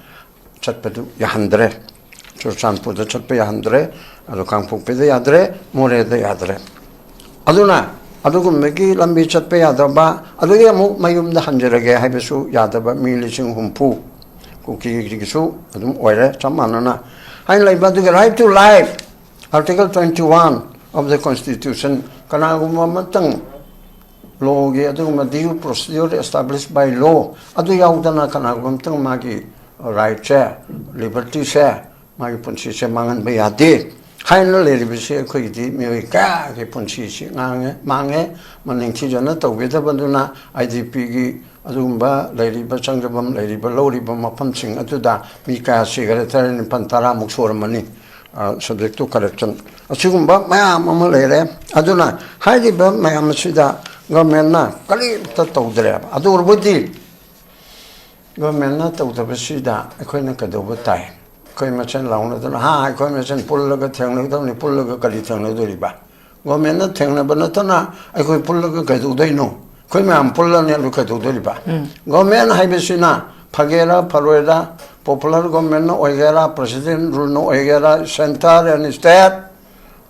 ꯆꯠꯄꯗꯨ ꯌꯥꯍꯟꯗ꯭ꯔꯦ꯫ ꯆꯨꯔꯆꯥꯟꯄꯨꯔꯗ ꯆꯠꯄ ꯌꯥꯍꯟꯗ꯭ꯔꯦ, ꯑꯗꯨ ꯀꯥꯡꯄꯣꯛꯄꯤꯗ ꯌꯥꯗ꯭ꯔꯦ, ꯃꯣꯔꯦꯗ ꯌꯥꯗ꯭ꯔꯦ꯫ ꯑꯗꯨꯅ ꯑꯗꯨꯒꯨꯝꯕꯒꯤ ꯂꯝꯕꯤ ꯆꯠꯄ ꯌꯥꯗꯕ, ꯑꯗꯨꯒꯤ ꯑꯃꯨꯛ ꯃꯌꯨꯝꯗ ꯍꯟꯖꯔꯒꯦ ꯍꯥꯏꯕꯁꯨ ꯌꯥꯗꯕ ꯃꯤ ꯂꯤꯁꯤꯡ ꯍꯨꯝꯐꯨ ꯀꯨꯀꯤꯒꯤꯁꯨ ꯑꯗꯨꯝ ꯑꯣꯏꯔꯦ, ꯆꯞ ꯃꯥꯟꯅꯅ ꯍꯥꯏꯅ ꯂꯩꯕ꯫ ꯑꯗꯨꯒ right to life, Article twenty one of the Constitution, ꯀꯅꯥꯒꯨꯝꯕ ꯑꯃꯇꯪ law ꯒꯤ ꯑꯗꯨꯒꯨꯝꯕ due procedure established by law ꯑꯗꯨ ꯌꯥꯎꯗꯅ ꯀꯅꯥꯒꯨꯝꯕ ꯑꯃꯇꯪ ꯃꯥꯒꯤ right ꯁꯦ, liberty ꯁꯦ, ꯃꯥꯒꯤ ꯄꯨꯟꯁꯤꯁꯦ ꯃꯥꯡꯍꯟꯕ ꯌꯥꯗꯦ ꯍꯥꯏꯅ ꯂꯩꯔꯤꯕꯁꯤ ꯑꯩꯈꯣꯏꯒꯤꯗꯤ ꯃꯤꯑꯣꯏ ꯀꯌꯥꯒꯤ ꯄꯨꯟꯁꯤꯁꯤ ꯉꯥꯡꯉꯦ, ꯃꯥꯡꯉꯦ꯫ ꯃꯅꯤꯡꯊꯤꯖꯅ ꯇꯧꯕꯤꯗꯕꯗꯨꯅ I D P ꯒꯤ ꯑꯗꯨꯒꯨꯝꯕ ꯂꯩꯔꯤꯕ, ꯆꯪꯖꯐꯝ ꯂꯩꯔꯤꯕ, ꯂꯧꯔꯤꯕ ꯃꯐꯝꯁꯤꯡ ꯑꯗꯨꯗ ꯃꯤ ꯀꯌꯥ ꯁꯤꯈꯔꯦ? ꯇꯔꯥꯅꯤꯄꯥꯜ, ꯇꯔꯥꯃꯨꯛ ꯁꯨꯔꯝꯃꯅꯤ꯫ ꯑ, subject to correction ꯑꯁꯤꯒꯨꯝꯕ ꯃꯌꯥꯝ ꯑꯃ ꯂꯩꯔꯦ꯫ ꯑꯗꯨꯅ ꯍꯥꯏꯔꯤꯕ ꯃꯌꯥꯝ ꯑꯁꯤꯗ government ꯅ ꯀꯔꯤꯝꯇ ꯇꯧꯗ꯭ꯔꯦꯕ꯫ ꯑꯗꯨ ꯑꯣꯏꯔꯕꯗꯤ government ꯅ ꯇꯧꯗꯕꯁꯤꯗ ꯑꯩꯈꯣꯏꯅ ꯀꯩꯗꯧꯕ ꯇꯥꯏ? ꯑꯩꯈꯣꯏ ꯃꯁꯦꯟ ꯂꯥꯎꯅꯗꯅ, "ꯍꯥ, ꯑꯩꯈꯣꯏ ꯃꯁꯦꯟ ꯄꯨꯜꯂꯒ ꯊꯦꯡꯅꯒꯗꯕꯅꯤ, ꯄꯨꯜꯂꯒ ꯀꯔꯤ ꯊꯦꯡꯅꯗꯣꯔꯤꯕ?" Government ꯅ ꯊꯦꯡꯅꯕ ꯅꯠꯇꯅ ꯑꯩꯈꯣꯏ ꯄꯨꯜꯂꯒ ꯀꯩꯗꯧꯗꯣꯏꯅꯣ? ꯑꯩꯈꯣꯏ ꯃꯌꯥꯝ ꯄꯨꯜꯂꯅꯤ, ꯑꯗꯨ ꯀꯩꯗꯧꯗꯣꯔꯤꯕ? Government ꯍꯥꯏꯕꯁꯤꯅ ꯐꯒꯦꯔꯥ ꯐꯔꯣꯏꯔꯥ, popular government ꯅ ꯑꯣꯏꯒꯦꯔꯥ, president rule ꯅ ꯑꯣꯏꯒꯦꯔꯥ, centre and state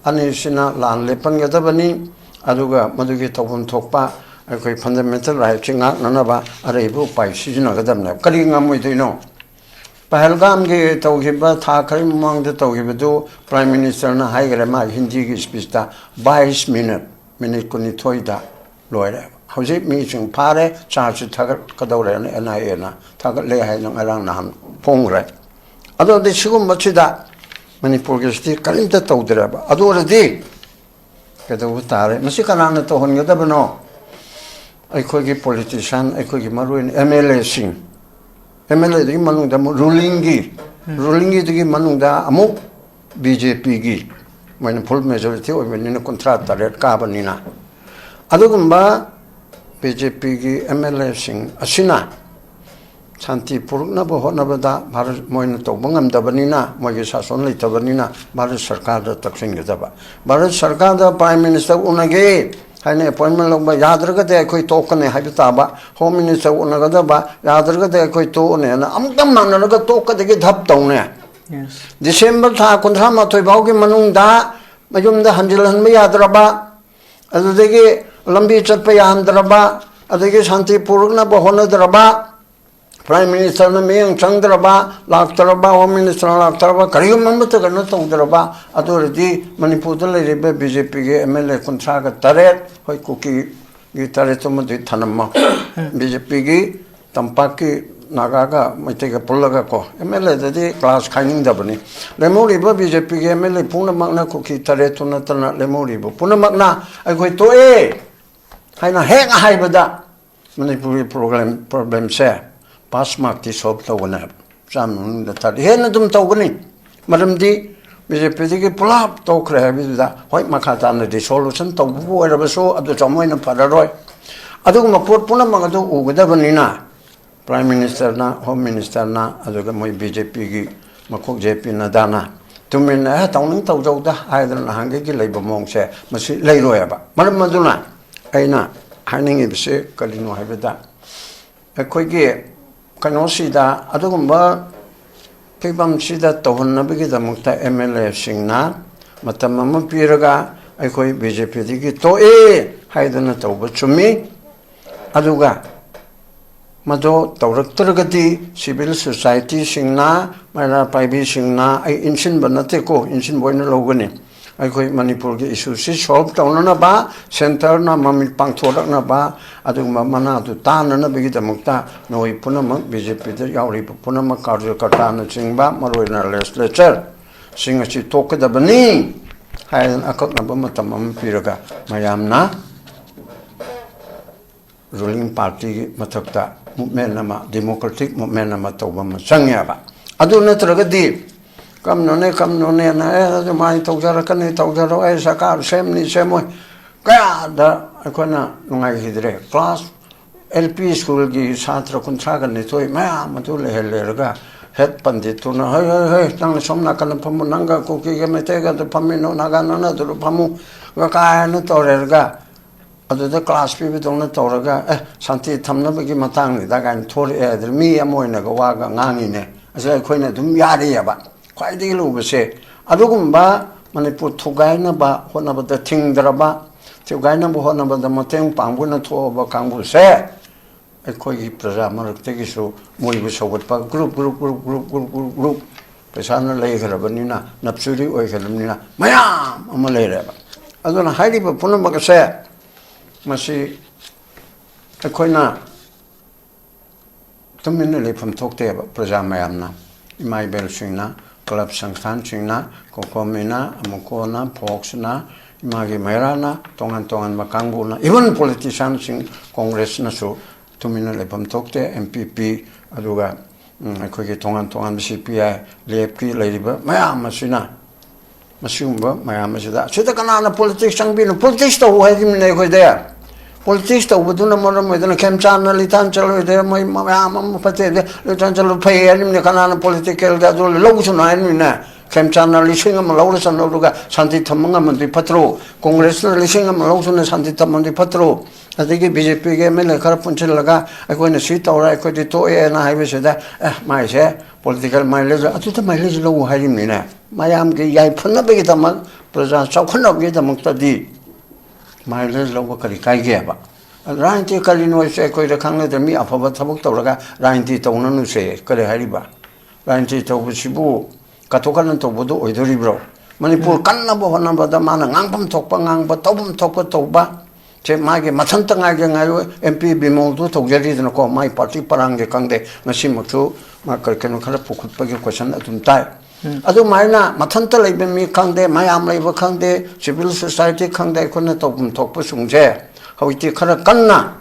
ꯑꯅꯤꯁꯤꯅ ꯂꯥꯟ ꯂꯦꯞꯍꯟꯒꯗꯕꯅꯤ꯫ ꯑꯗꯨꯒ ꯃꯗꯨꯒꯤ ꯇꯧꯐꯝ ꯊꯣꯛꯄ ꯑꯩꯈꯣꯏ fundamental right ꯁꯤ ꯉꯥꯛꯅꯅꯕ ꯑꯔꯩꯕ ꯎꯄꯥꯏ ꯁꯤꯖꯤꯟꯅꯒꯗꯕꯅꯦꯕ꯫ ꯀꯔꯤ ꯉꯝꯃꯣꯏꯗꯣꯏꯅꯣ? ꯄꯍꯜꯒꯥꯝꯒꯤ ꯇꯧꯈꯤꯕ, ꯊꯥ ꯈꯔꯒꯤ ꯃꯃꯥꯡꯗ ꯇꯧꯈꯤꯕꯗꯨ, ꯄ꯭ꯔꯥꯏꯝ ꯃꯤꯅꯤꯁꯇꯔꯅ ꯍꯥꯏꯈ꯭ꯔꯦ ꯃꯥꯒꯤ ꯍꯤꯟꯗꯤꯒꯤ ꯁ꯭ꯄꯤꯆꯇ, ꯕꯥꯏꯁ ꯃꯤꯅꯠ, ꯃꯤꯅꯤꯠ ꯀꯨꯟꯅꯤꯊꯣꯏꯗ ꯂꯣꯏꯔꯦ꯫ ꯍꯧꯖꯤꯛ ꯃꯤꯁꯤꯡ ꯐꯥꯔꯦ, ꯆꯥꯔꯖꯁꯨ ꯊꯥꯒꯠꯀꯗꯧꯔꯦꯅ ꯑꯦꯟ ꯑꯥꯏ ꯑꯦꯅ ꯊꯥꯒꯠꯂꯦ ꯍꯥꯏꯅ ꯉꯔꯥꯡ ꯅꯍꯥꯟ ꯐꯣꯡꯈ꯭ꯔꯦ꯫ ꯑꯗꯨꯗꯤ ꯁꯤꯒꯨꯝꯕꯁꯤꯗ ꯃꯅꯤꯄꯨꯔꯒꯤꯁꯤꯗꯤ ꯀꯔꯤꯝꯇ ꯇꯧꯗ꯭ꯔꯦꯕ꯫ ꯑꯗꯨ ꯑꯣꯏꯔꯗꯤ ꯀꯩꯗꯧꯕ ꯇꯥꯔꯦ? ꯃꯁꯤ ꯀꯅꯥꯅ ꯇꯧꯍꯟꯒꯗꯕꯅꯣ? ꯑꯩꯈꯣꯏꯒꯤ ꯄꯣꯂꯤꯇꯤꯁꯤꯌꯥꯟ, ꯑꯩꯈꯣꯏꯒꯤ ꯃꯔꯨꯑꯣꯏꯅ ꯑꯦꯝ ꯑꯦꯜ ꯑꯦꯁꯤꯡ, ꯑꯦꯝ ꯑꯦꯜ ꯑꯦꯗꯒꯤ ꯃꯅꯨꯡꯗ ꯑꯃꯨꯛ ꯔꯨꯂꯤꯡꯒꯤ, ꯔꯨꯂꯤꯡꯒꯤꯗꯨꯒꯤ ꯃꯅꯨꯡꯗ ꯑꯃꯨꯛ ꯕꯤ ꯖꯦ ꯄꯤꯒꯤ, ꯃꯣꯏꯅ ꯐꯨꯜ ꯃꯦꯖꯣꯔꯤꯇꯤ ꯑꯣꯏꯕꯅꯤꯅ, ꯀꯨꯟꯊ꯭ꯔꯥ ꯇꯔꯦꯠ ꯀꯥꯕꯅꯤꯅ, ꯑꯗꯨꯒꯨꯝꯕ ꯕꯤ ꯖꯦ ꯄꯤꯒꯤ ꯑꯦꯝ ꯑꯦꯜ ꯑꯦꯁꯤꯡ ꯑꯁꯤꯅ ꯁꯥꯟꯇꯤ ꯄꯨꯔꯛꯅꯕ ꯍꯣꯠꯅꯕꯗ ꯚꯥꯔꯠ, ꯃꯣꯏꯅ ꯇꯧꯕ ꯉꯝꯗꯕꯅꯤꯅ, ꯃꯣꯏꯒꯤ ꯁꯥꯁꯣꯟ ꯂꯩꯇꯕꯅꯤꯅ, ꯚꯥꯔꯠ ꯁꯔꯀꯥꯔꯗ ꯇꯛꯁꯤꯟꯒꯗꯕ꯫ ꯚꯥꯔꯠ ꯁꯔꯀꯥꯔꯗ ꯄ꯭ꯔꯥꯏꯝ ꯃꯤꯅꯤꯁꯇꯔ ꯎꯅꯒꯦ ꯍꯥꯏꯅ ꯑꯦꯄꯣꯏꯟꯃꯦꯟ ꯂꯧꯕ, ꯌꯥꯗ꯭ꯔꯒꯗꯤ ꯑꯩꯈꯣꯏ ꯇꯣꯛꯀꯅꯤ ꯍꯥꯏꯕ ꯇꯥꯕ, ꯍꯣꯝ ꯃꯤꯅꯤꯁꯇꯔ ꯎꯅꯒꯗꯕ, ꯌꯥꯗ꯭ꯔꯒꯗꯤ ꯑꯩꯈꯣꯏ ꯇꯣꯛꯑꯅꯤ ꯍꯥꯏꯅ ꯑꯃꯨꯛꯇ ꯃꯥꯟꯅꯔꯒ ꯇꯣꯛꯀꯗꯒꯤ ꯙꯞ ꯇꯧꯅꯦ꯫ ꯗꯤꯁꯦꯝꯕꯔ ꯊꯥ ꯀꯨꯟꯊ꯭ꯔꯥ ꯃꯥꯊꯣꯏ ꯐꯥꯎꯒꯤ ꯃꯅꯨꯡꯗ ꯃꯌꯨꯝꯗ ꯍꯟꯖꯤꯜꯍꯟꯕ ꯌꯥꯗ꯭ꯔꯕ, ꯑꯗꯨꯗꯒꯤ ꯂꯝꯕꯤ ꯆꯠꯄ ꯌꯥꯍꯟꯗ꯭ꯔꯕ, ꯑꯗꯒꯤ ꯁꯥꯟꯇꯤ ꯄꯨꯔꯛꯅꯕ ꯍꯣꯠꯅꯗ꯭ꯔꯕ, ꯄ꯭ꯔꯥꯏꯝ ꯃꯤꯅꯤꯁꯇꯔꯅ ꯃꯤꯠꯌꯦꯡ ꯆꯪꯗ꯭ꯔꯕ, ꯂꯥꯛꯇ꯭ꯔꯕ, ꯍꯣꯝ ꯃꯤꯅꯤꯁꯇꯔ ꯂꯥꯛꯇ꯭ꯔꯕ, ꯀꯔꯤꯒꯨꯝꯕ ꯑꯃꯠꯇ ꯀꯩꯅꯣ ꯇꯧꯗ꯭ꯔꯕ, ꯑꯗꯨ ꯑꯣꯏꯔꯗꯤ ꯃꯅꯤꯄꯨꯔꯗ ꯂꯩꯔꯤꯕ ꯕꯤ ꯖꯦ ꯄꯤꯒꯤ ꯑꯦꯝ ꯑꯦꯜ ꯑꯦ ꯀꯨꯟꯊ꯭ꯔꯥꯒ ꯇꯔꯦꯠ, ꯍꯣꯏ, ꯀꯨꯀꯤꯒꯤ ꯇꯔꯦꯠꯇꯨꯃꯗꯤ ꯊꯅꯝꯃꯣ, ꯕꯤ ꯖꯦ ꯄꯤꯒꯤ ꯇꯝꯄꯥꯛꯀꯤ ꯅꯥꯒꯥꯒ ꯃꯩꯇꯩꯒ ꯄꯨꯜꯂꯒꯀꯣ, ꯑꯦꯝ ꯑꯦꯜ ꯑꯦꯗꯗꯤ ꯀ꯭ꯂꯥꯁ ꯈꯥꯏꯅꯤꯡꯗꯕꯅꯤ꯫ ꯂꯦꯝꯍꯧꯔꯤꯕ ꯕꯤ ꯖꯦ ꯄꯤꯒꯤ ꯑꯦꯝ ꯑꯦꯜ ꯑꯦ ꯄꯨꯝꯅꯃꯛꯅ, ꯀꯨꯀꯤ ꯇꯔꯦꯠꯇꯨ ꯅꯠꯇꯅ ꯂꯦꯝꯍꯧꯔꯤꯕ ꯄꯨꯝꯅꯃꯛꯅ ꯑꯩꯈꯣꯏ ꯇꯣꯛꯑꯦ ꯍꯥꯏꯅ ꯍꯦꯛ ꯍꯥꯏꯕꯗ, ꯃꯅꯤꯄꯨꯔꯒꯤ ꯄ꯭ꯔꯣꯕ꯭ꯂꯦꯝ, ꯄ꯭ꯔꯣꯕ꯭ꯂꯦꯝꯁꯦ ꯄꯥꯁ ꯃꯥꯔꯛꯇꯤ ꯁꯣꯜꯕ ꯇꯧꯒꯅꯦꯕ꯫ ꯆꯥꯝꯃ ꯃꯅꯨꯡꯗ ꯊꯥꯔꯇꯤ ꯍꯦꯟꯅ ꯑꯗꯨꯝ ꯇꯧꯒꯅꯤ꯫ ꯃꯔꯝꯗꯤ ꯕꯤ ꯖꯦ ꯄꯤꯗꯒꯤ ꯄꯨꯂꯞ ꯇꯣꯛꯈ꯭ꯔꯦ ꯍꯥꯏꯕꯗꯨꯗ, ꯍꯣꯏ, ꯃꯈꯥ ꯇꯥꯅ ꯔꯤꯁꯣꯂꯨꯁꯟ ꯇꯧꯕꯕꯨ ꯑꯣꯏꯔꯕꯁꯨ ꯑꯗꯨ ꯆꯥꯎꯃꯣꯏꯅ ꯐꯔꯔꯣꯏ꯫ ꯑꯗꯨꯒꯨꯝꯕ ꯄꯣꯠ ꯄꯨꯝꯅꯃꯛ ꯑꯗꯨ ꯎꯒꯗꯕꯅꯤꯅ, ꯄ꯭ꯔꯥꯏꯝ ꯃꯤꯅꯤꯁꯇꯔꯅ, ꯍꯣꯝ ꯃꯤꯅꯤꯁꯇꯔꯅ, ꯑꯗꯨꯒ ꯃꯣꯏ ꯕꯤ ꯖꯦ ꯄꯤꯒꯤ ꯃꯀꯣꯛ ꯖꯦ ꯄꯤ ꯅꯗꯥꯅ ꯇꯨꯃꯤꯟꯅ, "ꯑꯦ, ꯇꯧꯅꯤꯡ ꯇꯧꯖꯧꯗ" ꯍꯥꯏꯗꯅ ꯅꯍꯥꯟꯒꯩꯒꯤ ꯂꯩꯕ ꯃꯑꯣꯡꯁꯦ ꯃꯁꯤ ꯂꯩꯔꯣꯏꯕ꯫ ꯃꯔꯝ ꯑꯗꯨꯅ ꯑꯩꯅ ꯍꯥꯏꯅꯤꯡꯉꯤꯕꯁꯤ ꯀꯔꯤꯅꯣ ꯍꯥꯏꯕꯗ, ꯑꯩꯈꯣꯏꯒꯤ ꯀꯩꯅꯣꯁꯤꯗ, ꯑꯗꯨꯒꯨꯝꯕ ꯐꯤꯕꯝꯁꯤꯗ ꯇꯧꯍꯟꯅꯕꯒꯤꯗꯃꯛꯇ ꯑꯦꯝ ꯑꯦꯜ ꯑꯦꯁꯤꯡꯅ ꯃꯇꯝ ꯑꯃ ꯄꯤꯔꯒ ꯑꯩꯈꯣꯏ ꯕꯤ ꯖꯦ ꯄꯤꯗꯒꯤ ꯇꯣꯛꯑꯦ ꯍꯥꯏꯗꯅ ꯇꯧꯕ ꯆꯨꯝꯃꯤ꯫ ꯑꯗꯨꯒ ꯃꯗꯨ ꯇꯧꯔꯛꯇ꯭ꯔꯒꯗꯤ civil societyꯁꯤꯡꯅ, ꯃꯩꯔꯥ ꯄꯥꯏꯕꯤꯁꯤꯡꯅ, ꯑꯩ ꯏꯟꯁꯤꯟꯕ ꯅꯠꯇꯦꯀꯣ, ꯏꯟꯁꯤꯟꯕ ꯑꯣꯏꯅ ꯂꯧꯒꯅꯤ꯫ ꯑꯩꯈꯣꯏ ꯃꯅꯤꯄꯨꯔꯒꯤ issueꯁꯤ solve ꯇꯧꯅꯅꯕ, centreꯅ ꯃꯃꯤꯠ ꯄꯥꯡꯊꯣꯔꯛꯅꯕ, ꯑꯗꯨꯒꯨꯝꯕ ꯃꯅꯥꯗꯨ ꯇꯥꯅꯅꯕꯒꯤꯗꯃꯛꯇ ꯅꯈꯣꯏ ꯄꯨꯝꯅꯃꯛ, BJPꯗ ꯌꯥꯎꯔꯤꯕ ꯄꯨꯝꯅꯃꯛ, ꯀꯥꯔꯖꯀꯔꯇꯥꯅꯆꯤꯡꯕ, ꯃꯔꯨ ꯑꯣꯏꯅ legislatureꯁꯤꯡ ꯑꯁꯤ ꯇꯣꯛꯀꯗꯕꯅꯤ ꯍꯥꯏꯗꯅ ꯑꯀꯛꯅꯕ ꯃꯇꯝ ꯑꯃ ꯄꯤꯔꯒ ꯃꯌꯥꯝꯅ ruling partyꯒꯤ ꯃꯊꯛꯇ movement ꯑꯃ, democratic movement ꯑꯃ ꯇꯧꯕ ꯑꯃ ꯆꯪꯉꯦꯕ꯫ ꯑꯗꯨ ꯅꯠꯇ꯭ꯔꯒꯗꯤ ꯀꯝꯅꯣꯅꯦ, ꯀꯝꯅꯣꯅꯦꯅ, "ꯑꯦ, ꯑꯗꯨꯃꯥꯏꯅ ꯇꯧꯖꯔꯛꯀꯅꯤ, ꯇꯧꯖꯔꯣ, ꯑꯩ ꯁꯔꯀꯥꯔ ꯁꯦꯝꯅꯤ, ꯁꯦꯝꯃꯣꯏ", ꯀꯌꯥꯗ ꯑꯩꯈꯣꯏꯅ ꯅꯨꯡꯉꯥꯏꯈꯤꯗ꯭ꯔꯦ꯫ Class, LP schoolꯒꯤ ꯁꯥꯇ꯭ꯔ ꯀꯨꯟꯊ꯭ꯔꯥꯒ ꯅꯤꯊꯣꯏ ꯃꯌꯥꯝ ꯑꯗꯨ ꯂꯩꯍꯜꯂꯦꯔꯒ head ꯄꯟꯗꯤꯠꯇꯨꯅ, "ꯍꯣꯏ, ꯍꯣꯏ, ꯍꯣꯏ, ꯅꯪꯅ ꯁꯣꯝ ꯅꯥꯀꯟꯗ ꯐꯝꯃꯨ, ꯅꯪꯒ ꯀꯨꯀꯤꯒ ꯃꯩꯇꯩꯒ ꯑꯗꯨ ꯐꯝꯃꯤꯅꯣ, ꯅꯥꯒꯥ ꯅꯪꯅ ꯑꯗꯨꯗ ꯐꯝꯃꯨ"ꯒ ꯀꯥꯏꯅ ꯇꯧꯔꯦꯔꯒ, ꯑꯗꯨꯗ class ꯄꯤꯕꯗꯧꯅ ꯇꯧꯔꯒ, "ꯑꯦ, ꯁꯥꯟꯇꯤ ꯊꯝꯅꯕꯒꯤ ꯃꯇꯥꯡꯅꯤꯗ" ꯀꯥꯏꯅ ꯊꯣꯔꯛꯑꯦ꯫ ꯑꯗꯨꯗ ꯃꯤ ꯑꯃ ꯑꯣꯏꯅꯒ ꯋꯥꯒ ꯉꯥꯡꯉꯤꯅꯦ꯫ ꯑꯁꯤ ꯑꯩꯈꯣꯏꯅ ꯑꯗꯨꯝ ꯌꯥꯔꯤꯑꯕ꯫ ꯈ꯭ꯋꯥꯏꯗꯒꯤ ꯂꯨꯕꯁꯦ ꯑꯗꯨꯒꯨꯝꯕ ꯃꯅꯤꯄꯨꯔ ꯊꯨꯒꯥꯏꯅꯕ ꯍꯣꯠꯅꯕꯗ ꯊꯤꯡꯗ꯭ꯔꯕ, ꯊꯨꯒꯥꯏꯅꯕ ꯍꯣꯠꯅꯕꯗ ꯃꯇꯦꯡ ꯄꯥꯡꯕ ꯑꯣꯏꯅ ꯊꯣꯛꯑꯕ ꯀꯥꯡꯕꯨꯁꯦ ꯑꯩꯈꯣꯏꯒꯤ ꯄ꯭ꯔꯖꯥ ꯃꯔꯛꯇꯒꯤꯁꯨ ꯃꯣꯏꯕꯨ ꯁꯧꯒꯠꯄ group, group, group, group, group, group, group, ꯄꯩꯁꯥꯅ ꯂꯩꯈ꯭ꯔꯕꯅꯤꯅ, ꯅꯞꯆꯨꯔꯤ ꯑꯣꯏꯈ꯭ꯔꯕꯅꯤꯅ ꯃꯌꯥꯝ ꯑꯃ ꯂꯩꯔꯦꯕ꯫ ꯑꯗꯨꯅ ꯍꯥꯏꯔꯤꯕ ꯄꯨꯝꯅꯃꯛ ꯑꯁꯦ ꯃꯁꯤ ꯑꯩꯈꯣꯏꯅ ꯇꯨꯃꯤꯟꯅ ꯂꯩꯐꯝ ꯊꯣꯛꯇꯦꯕ꯫ ꯄ꯭ꯔꯖꯥ ꯃꯌꯥꯝꯅ, ꯏꯃꯥ ꯏꯕꯦꯜꯁꯤꯡꯅ, club ꯁꯪꯁꯊꯥꯟꯁꯤꯡꯅ, ꯀꯣꯀꯣꯃꯤꯅ, ꯑꯃꯨꯀꯣꯅ, ꯐꯣꯛꯁꯅ, ꯏꯃꯥꯒꯤ ꯃꯩꯔꯥꯅ, ꯇꯣꯉꯥꯟ ꯇꯣꯉꯥꯟꯕ ꯀꯥꯡꯕꯨꯅ, even politicianꯁꯤꯡ, ꯀꯣꯡꯒ꯭ꯔꯦꯁꯅꯁꯨ ꯇꯨꯃꯤꯟꯅ ꯂꯩꯐꯝ ꯊꯣꯛꯇꯦ꯫ MPP, ꯑꯗꯨꯒ, ꯎꯝ, ꯑꯩꯈꯣꯏꯒꯤ ꯇꯣꯉꯥꯟ ꯇꯣꯉꯥꯟꯕ CPI, ꯂꯦꯞꯀꯤ ꯂꯩꯔꯤꯕ ꯃꯌꯥꯝ ꯑꯁꯤꯅ, ꯃꯁꯤꯒꯨꯝꯕ ꯃꯌꯥꯝ ꯑꯁꯤꯗ, ꯁꯤꯗ ꯀꯅꯥꯅ politics ꯆꯪꯕꯤꯅꯣ? Politics ꯇꯧ ꯍꯥꯏꯔꯤꯕꯅꯦ ꯑꯩꯈꯣꯏꯗ꯫ Politics ꯇꯧꯕꯗꯨꯅ ꯃꯔꯝ ꯑꯣꯏꯗꯅ ꯈꯦꯝꯆꯥꯟꯅ ꯂꯤꯇꯥꯟ ꯆꯠꯂꯣꯏꯗꯦ, ꯃꯣꯏ ꯃꯌꯥꯝ ꯑꯃ ꯐꯠꯇꯦ, ꯂꯤꯇꯥꯟ ꯆꯠꯂꯣ ꯐꯩ ꯍꯥꯏꯔꯤꯕꯅꯦ꯫ ꯀꯅꯥꯅ politicalꯗ ꯑꯗꯨ ꯂꯧꯁꯅꯨ ꯍꯥꯏꯔꯤꯕꯅꯤꯅ? ꯈꯦꯝꯆꯥꯟꯅ ꯂꯤꯁꯤꯡ ꯑꯃ ꯂꯧꯔ ꯆꯠꯅꯧꯔꯒ ꯁꯥꯟꯇꯤ ꯊꯝꯕ ꯉꯝꯃꯗꯤ ꯐꯠꯇ꯭ꯔꯣ? ꯀꯣꯡꯒ꯭ꯔꯦꯁꯅ ꯂꯤꯁꯤꯡ ꯑꯃ ꯂꯧꯗꯨꯅ ꯁꯥꯟꯇꯤ ꯊꯝꯃꯗꯤ ꯐꯠꯇ꯭ꯔꯣ? ꯑꯗꯒꯤ BJPꯒꯤ MLA ꯈꯔ ꯄꯨꯟꯁꯤꯜꯂꯒ ꯑꯩꯈꯣꯏꯅ ꯁꯤ ꯇꯧꯔꯦ, ꯑꯩꯈꯣꯏꯗꯤ ꯇꯣꯛꯑꯦꯅ ꯍꯥꯏꯕꯁꯤꯗ, ꯑꯦ, ꯃꯥꯏꯁꯦ political mileage, ꯑꯗꯨꯗ mileage ꯂꯧ ꯍꯥꯏꯔꯤꯕꯅꯤꯅꯦ꯫ ꯃꯌꯥꯝꯒꯤ ꯌꯥꯏꯐꯅꯕꯒꯤꯗꯃꯛ, ꯄ꯭ꯔꯖꯥ ꯆꯥꯎꯈꯠꯅꯕꯒꯤꯗꯃꯛꯇꯗꯤ mileage ꯂꯧꯕ ꯀꯔꯤ ꯀꯥꯏꯒꯦꯕ? ꯔꯥꯖꯅꯤꯇꯤ ꯀꯔꯤꯅꯣ ꯍꯥꯏꯁꯦ ꯑꯩꯈꯣꯏꯗ ꯈꯪꯅꯗ꯭ꯔꯦ꯫ ꯃꯤ ꯑꯐꯕ ꯊꯕꯛ ꯇꯧꯔꯒ ꯔꯥꯖꯅꯤꯇꯤ ꯇꯧꯅꯅꯨꯁꯦ ꯀꯔꯤ ꯍꯥꯏꯔꯤꯕ? ꯔꯥꯖꯅꯤꯇꯤ ꯇꯧꯕꯁꯤꯕꯨ ꯀꯥꯊꯣꯛ ꯀꯥꯔꯟ ꯇꯧꯕꯗꯣ ꯑꯣꯏꯗꯣꯔꯤꯕ꯭ꯔꯣ? ꯃꯅꯤꯄꯨꯔ ꯎꯝ꯫ ꯀꯟꯅꯕ ꯍꯣꯠꯅꯕꯗ ꯃꯥꯅ ꯉꯥꯡꯐꯝ ꯊꯣꯛꯄ ꯉꯥꯡꯕ, ꯇꯧꯐꯝ ꯊꯣꯛꯄ ꯇꯧꯕ, ꯁꯦ ꯃꯥꯒꯤ ꯃꯊꯟꯇ ꯉꯥꯏꯒꯦ ꯉꯥꯏꯌꯨ꯫ ꯑꯦꯝ ꯄꯤ ꯕꯤꯃꯣꯜꯗꯨ ꯇꯧꯖꯔꯤꯗꯅꯀꯣ, ꯃꯥꯏ ꯄꯥꯔꯇꯤ ꯄꯔꯥꯡꯒꯦ ꯈꯪꯗꯦ꯫ ꯉꯁꯤꯃꯛꯁꯨ ꯃꯥ ꯀꯔꯤ ꯀꯩꯅꯣ ꯈꯔ ꯄꯨꯈꯠꯄꯒꯤ ꯀꯣꯏꯁꯟ ꯑꯗꯨꯝ ꯇꯥꯏ꯫ ꯎꯝ꯫ ꯑꯗꯨꯃꯥꯏꯅ ꯃꯊꯟꯇ ꯂꯩꯕ ꯃꯤ ꯈꯪꯗꯦ, ꯃꯌꯥꯝ ꯂꯩꯕ ꯈꯪꯗꯦ, ꯁꯤꯚꯤꯜ ꯁꯣꯁꯥꯏꯇꯤ ꯈꯪꯗꯦ, ꯑꯩꯈꯣꯏꯅ ꯇꯧꯐꯝ ꯊꯣꯛꯄꯁꯤꯡꯁꯦ ꯍꯧꯖꯤꯛꯇꯤ ꯈꯔ ꯀꯟꯅ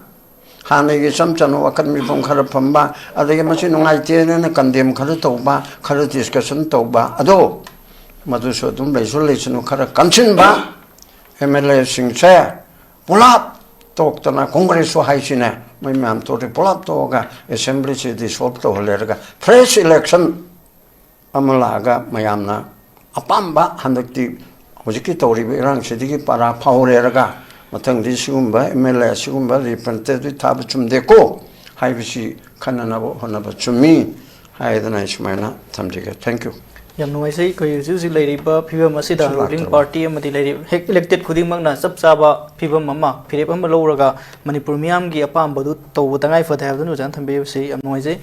ꯍꯥꯟꯅꯒꯤ ꯏꯆꯝ ꯆꯝꯅ ꯋꯥꯈꯜ ꯃꯤꯐꯝ ꯈꯔ ꯐꯝꯕ, ꯑꯗꯒꯤ ꯃꯁꯤ ꯅꯨꯡꯉꯥꯏꯇꯦꯅ ꯀꯟꯗꯦꯝ ꯈꯔ ꯇꯧꯕ, ꯈꯔ ꯗꯤꯁꯀꯁꯟ ꯇꯧꯕ, ꯑꯗꯣ ꯃꯗꯨꯁꯨ ꯑꯗꯨꯝ ꯂꯩꯁꯨ ꯂꯩꯁꯅꯨ, ꯈꯔ ꯀꯟꯁꯤꯟꯕ꯫ ꯑꯦꯝ ꯑꯦꯜ ꯑꯦꯁꯤꯡꯁꯦ ꯄꯨꯂꯞ ꯇꯣꯛꯇꯅ, ꯀꯣꯡꯒ꯭ꯔꯦꯁꯁꯨ ꯍꯥꯏꯁꯤꯅꯦ, ꯃꯣꯏ ꯃꯌꯥꯝ ꯇꯣꯛꯇꯦ, ꯄꯨꯂꯞ ꯇꯣꯛꯑꯒ ꯑꯦꯁꯦꯝꯕ꯭ꯂꯤꯁꯤ ꯗꯤꯁꯣꯜꯕ ꯇꯧꯍꯜꯂꯦꯔꯒ ꯐ꯭ꯔꯦꯁ ꯏꯂꯦꯛꯁꯟ ꯑꯃ ꯂꯥꯛꯑꯒ ꯃꯌꯥꯝꯅ ꯑꯄꯥꯝꯕ, ꯍꯟꯗꯛꯇꯤ ꯍꯧꯖꯤꯛꯀꯤ ꯇꯧꯔꯤꯕ ꯏꯔꯥꯡꯁꯤꯗꯒꯤ ꯄꯔꯥ ꯐꯥꯎꯔꯦꯔꯒ ꯃꯊꯪꯗꯤ ꯁꯤꯒꯨꯝꯕ ꯑꯦꯝ ꯑꯦꯜ ꯑꯦ, ꯁꯤꯒꯨꯝꯕ ꯔꯤꯄ꯭ꯔꯖꯦꯟꯇꯦꯇꯤꯚ ꯊꯥꯕ ꯆꯨꯝꯗꯦꯀꯣ ꯍꯥꯏꯕꯁꯤ ꯈꯟꯅꯅꯕ ꯍꯣꯠꯅꯕ ꯆꯨꯝꯃꯤ ꯍꯥꯏꯗꯅ ꯑꯩ ꯁꯨꯃꯥꯏꯅ ꯊꯝꯖꯒꯦ꯫ Thank you꯫ ꯌꯥꯝ ꯅꯨꯡꯉꯥꯏꯖꯩ꯫ ꯑꯩꯈꯣꯏ ꯍꯧꯖꯤꯛ ꯍꯧꯖꯤꯛ ꯂꯩꯔꯤꯕ ꯐꯤꯕꯝ ꯑꯁꯤꯗ ꯁꯤ ꯔꯨꯂꯤꯡ ꯂꯥꯛꯇ꯭ꯔꯕ? ꯄꯥꯔꯇꯤ ꯑꯃꯗꯤ ꯂꯩꯔꯤꯕ ꯍꯦꯛ ꯏꯂꯦꯛꯇꯦꯠ ꯈꯨꯗꯤꯡꯃꯛꯅ ꯆꯞ ꯆꯥꯕ ꯐꯤꯕꯝ ꯑꯃ, ꯐꯤꯔꯦꯞ ꯑꯃ ꯂꯧꯔꯒ ꯃꯅꯤꯄꯨꯔ ꯃꯤꯌꯥꯝꯒꯤ ꯑꯄꯥꯝꯕꯗꯨ ꯇꯧꯕ ꯇꯉꯥꯏ ꯐꯗꯦ ꯍꯥꯏꯕꯗꯨꯅ ꯑꯣꯖꯥꯅ ꯊꯝꯕꯤꯔꯤꯕꯁꯤ ꯌꯥꯝ ꯅꯨꯡꯉꯥꯏꯖꯩ꯫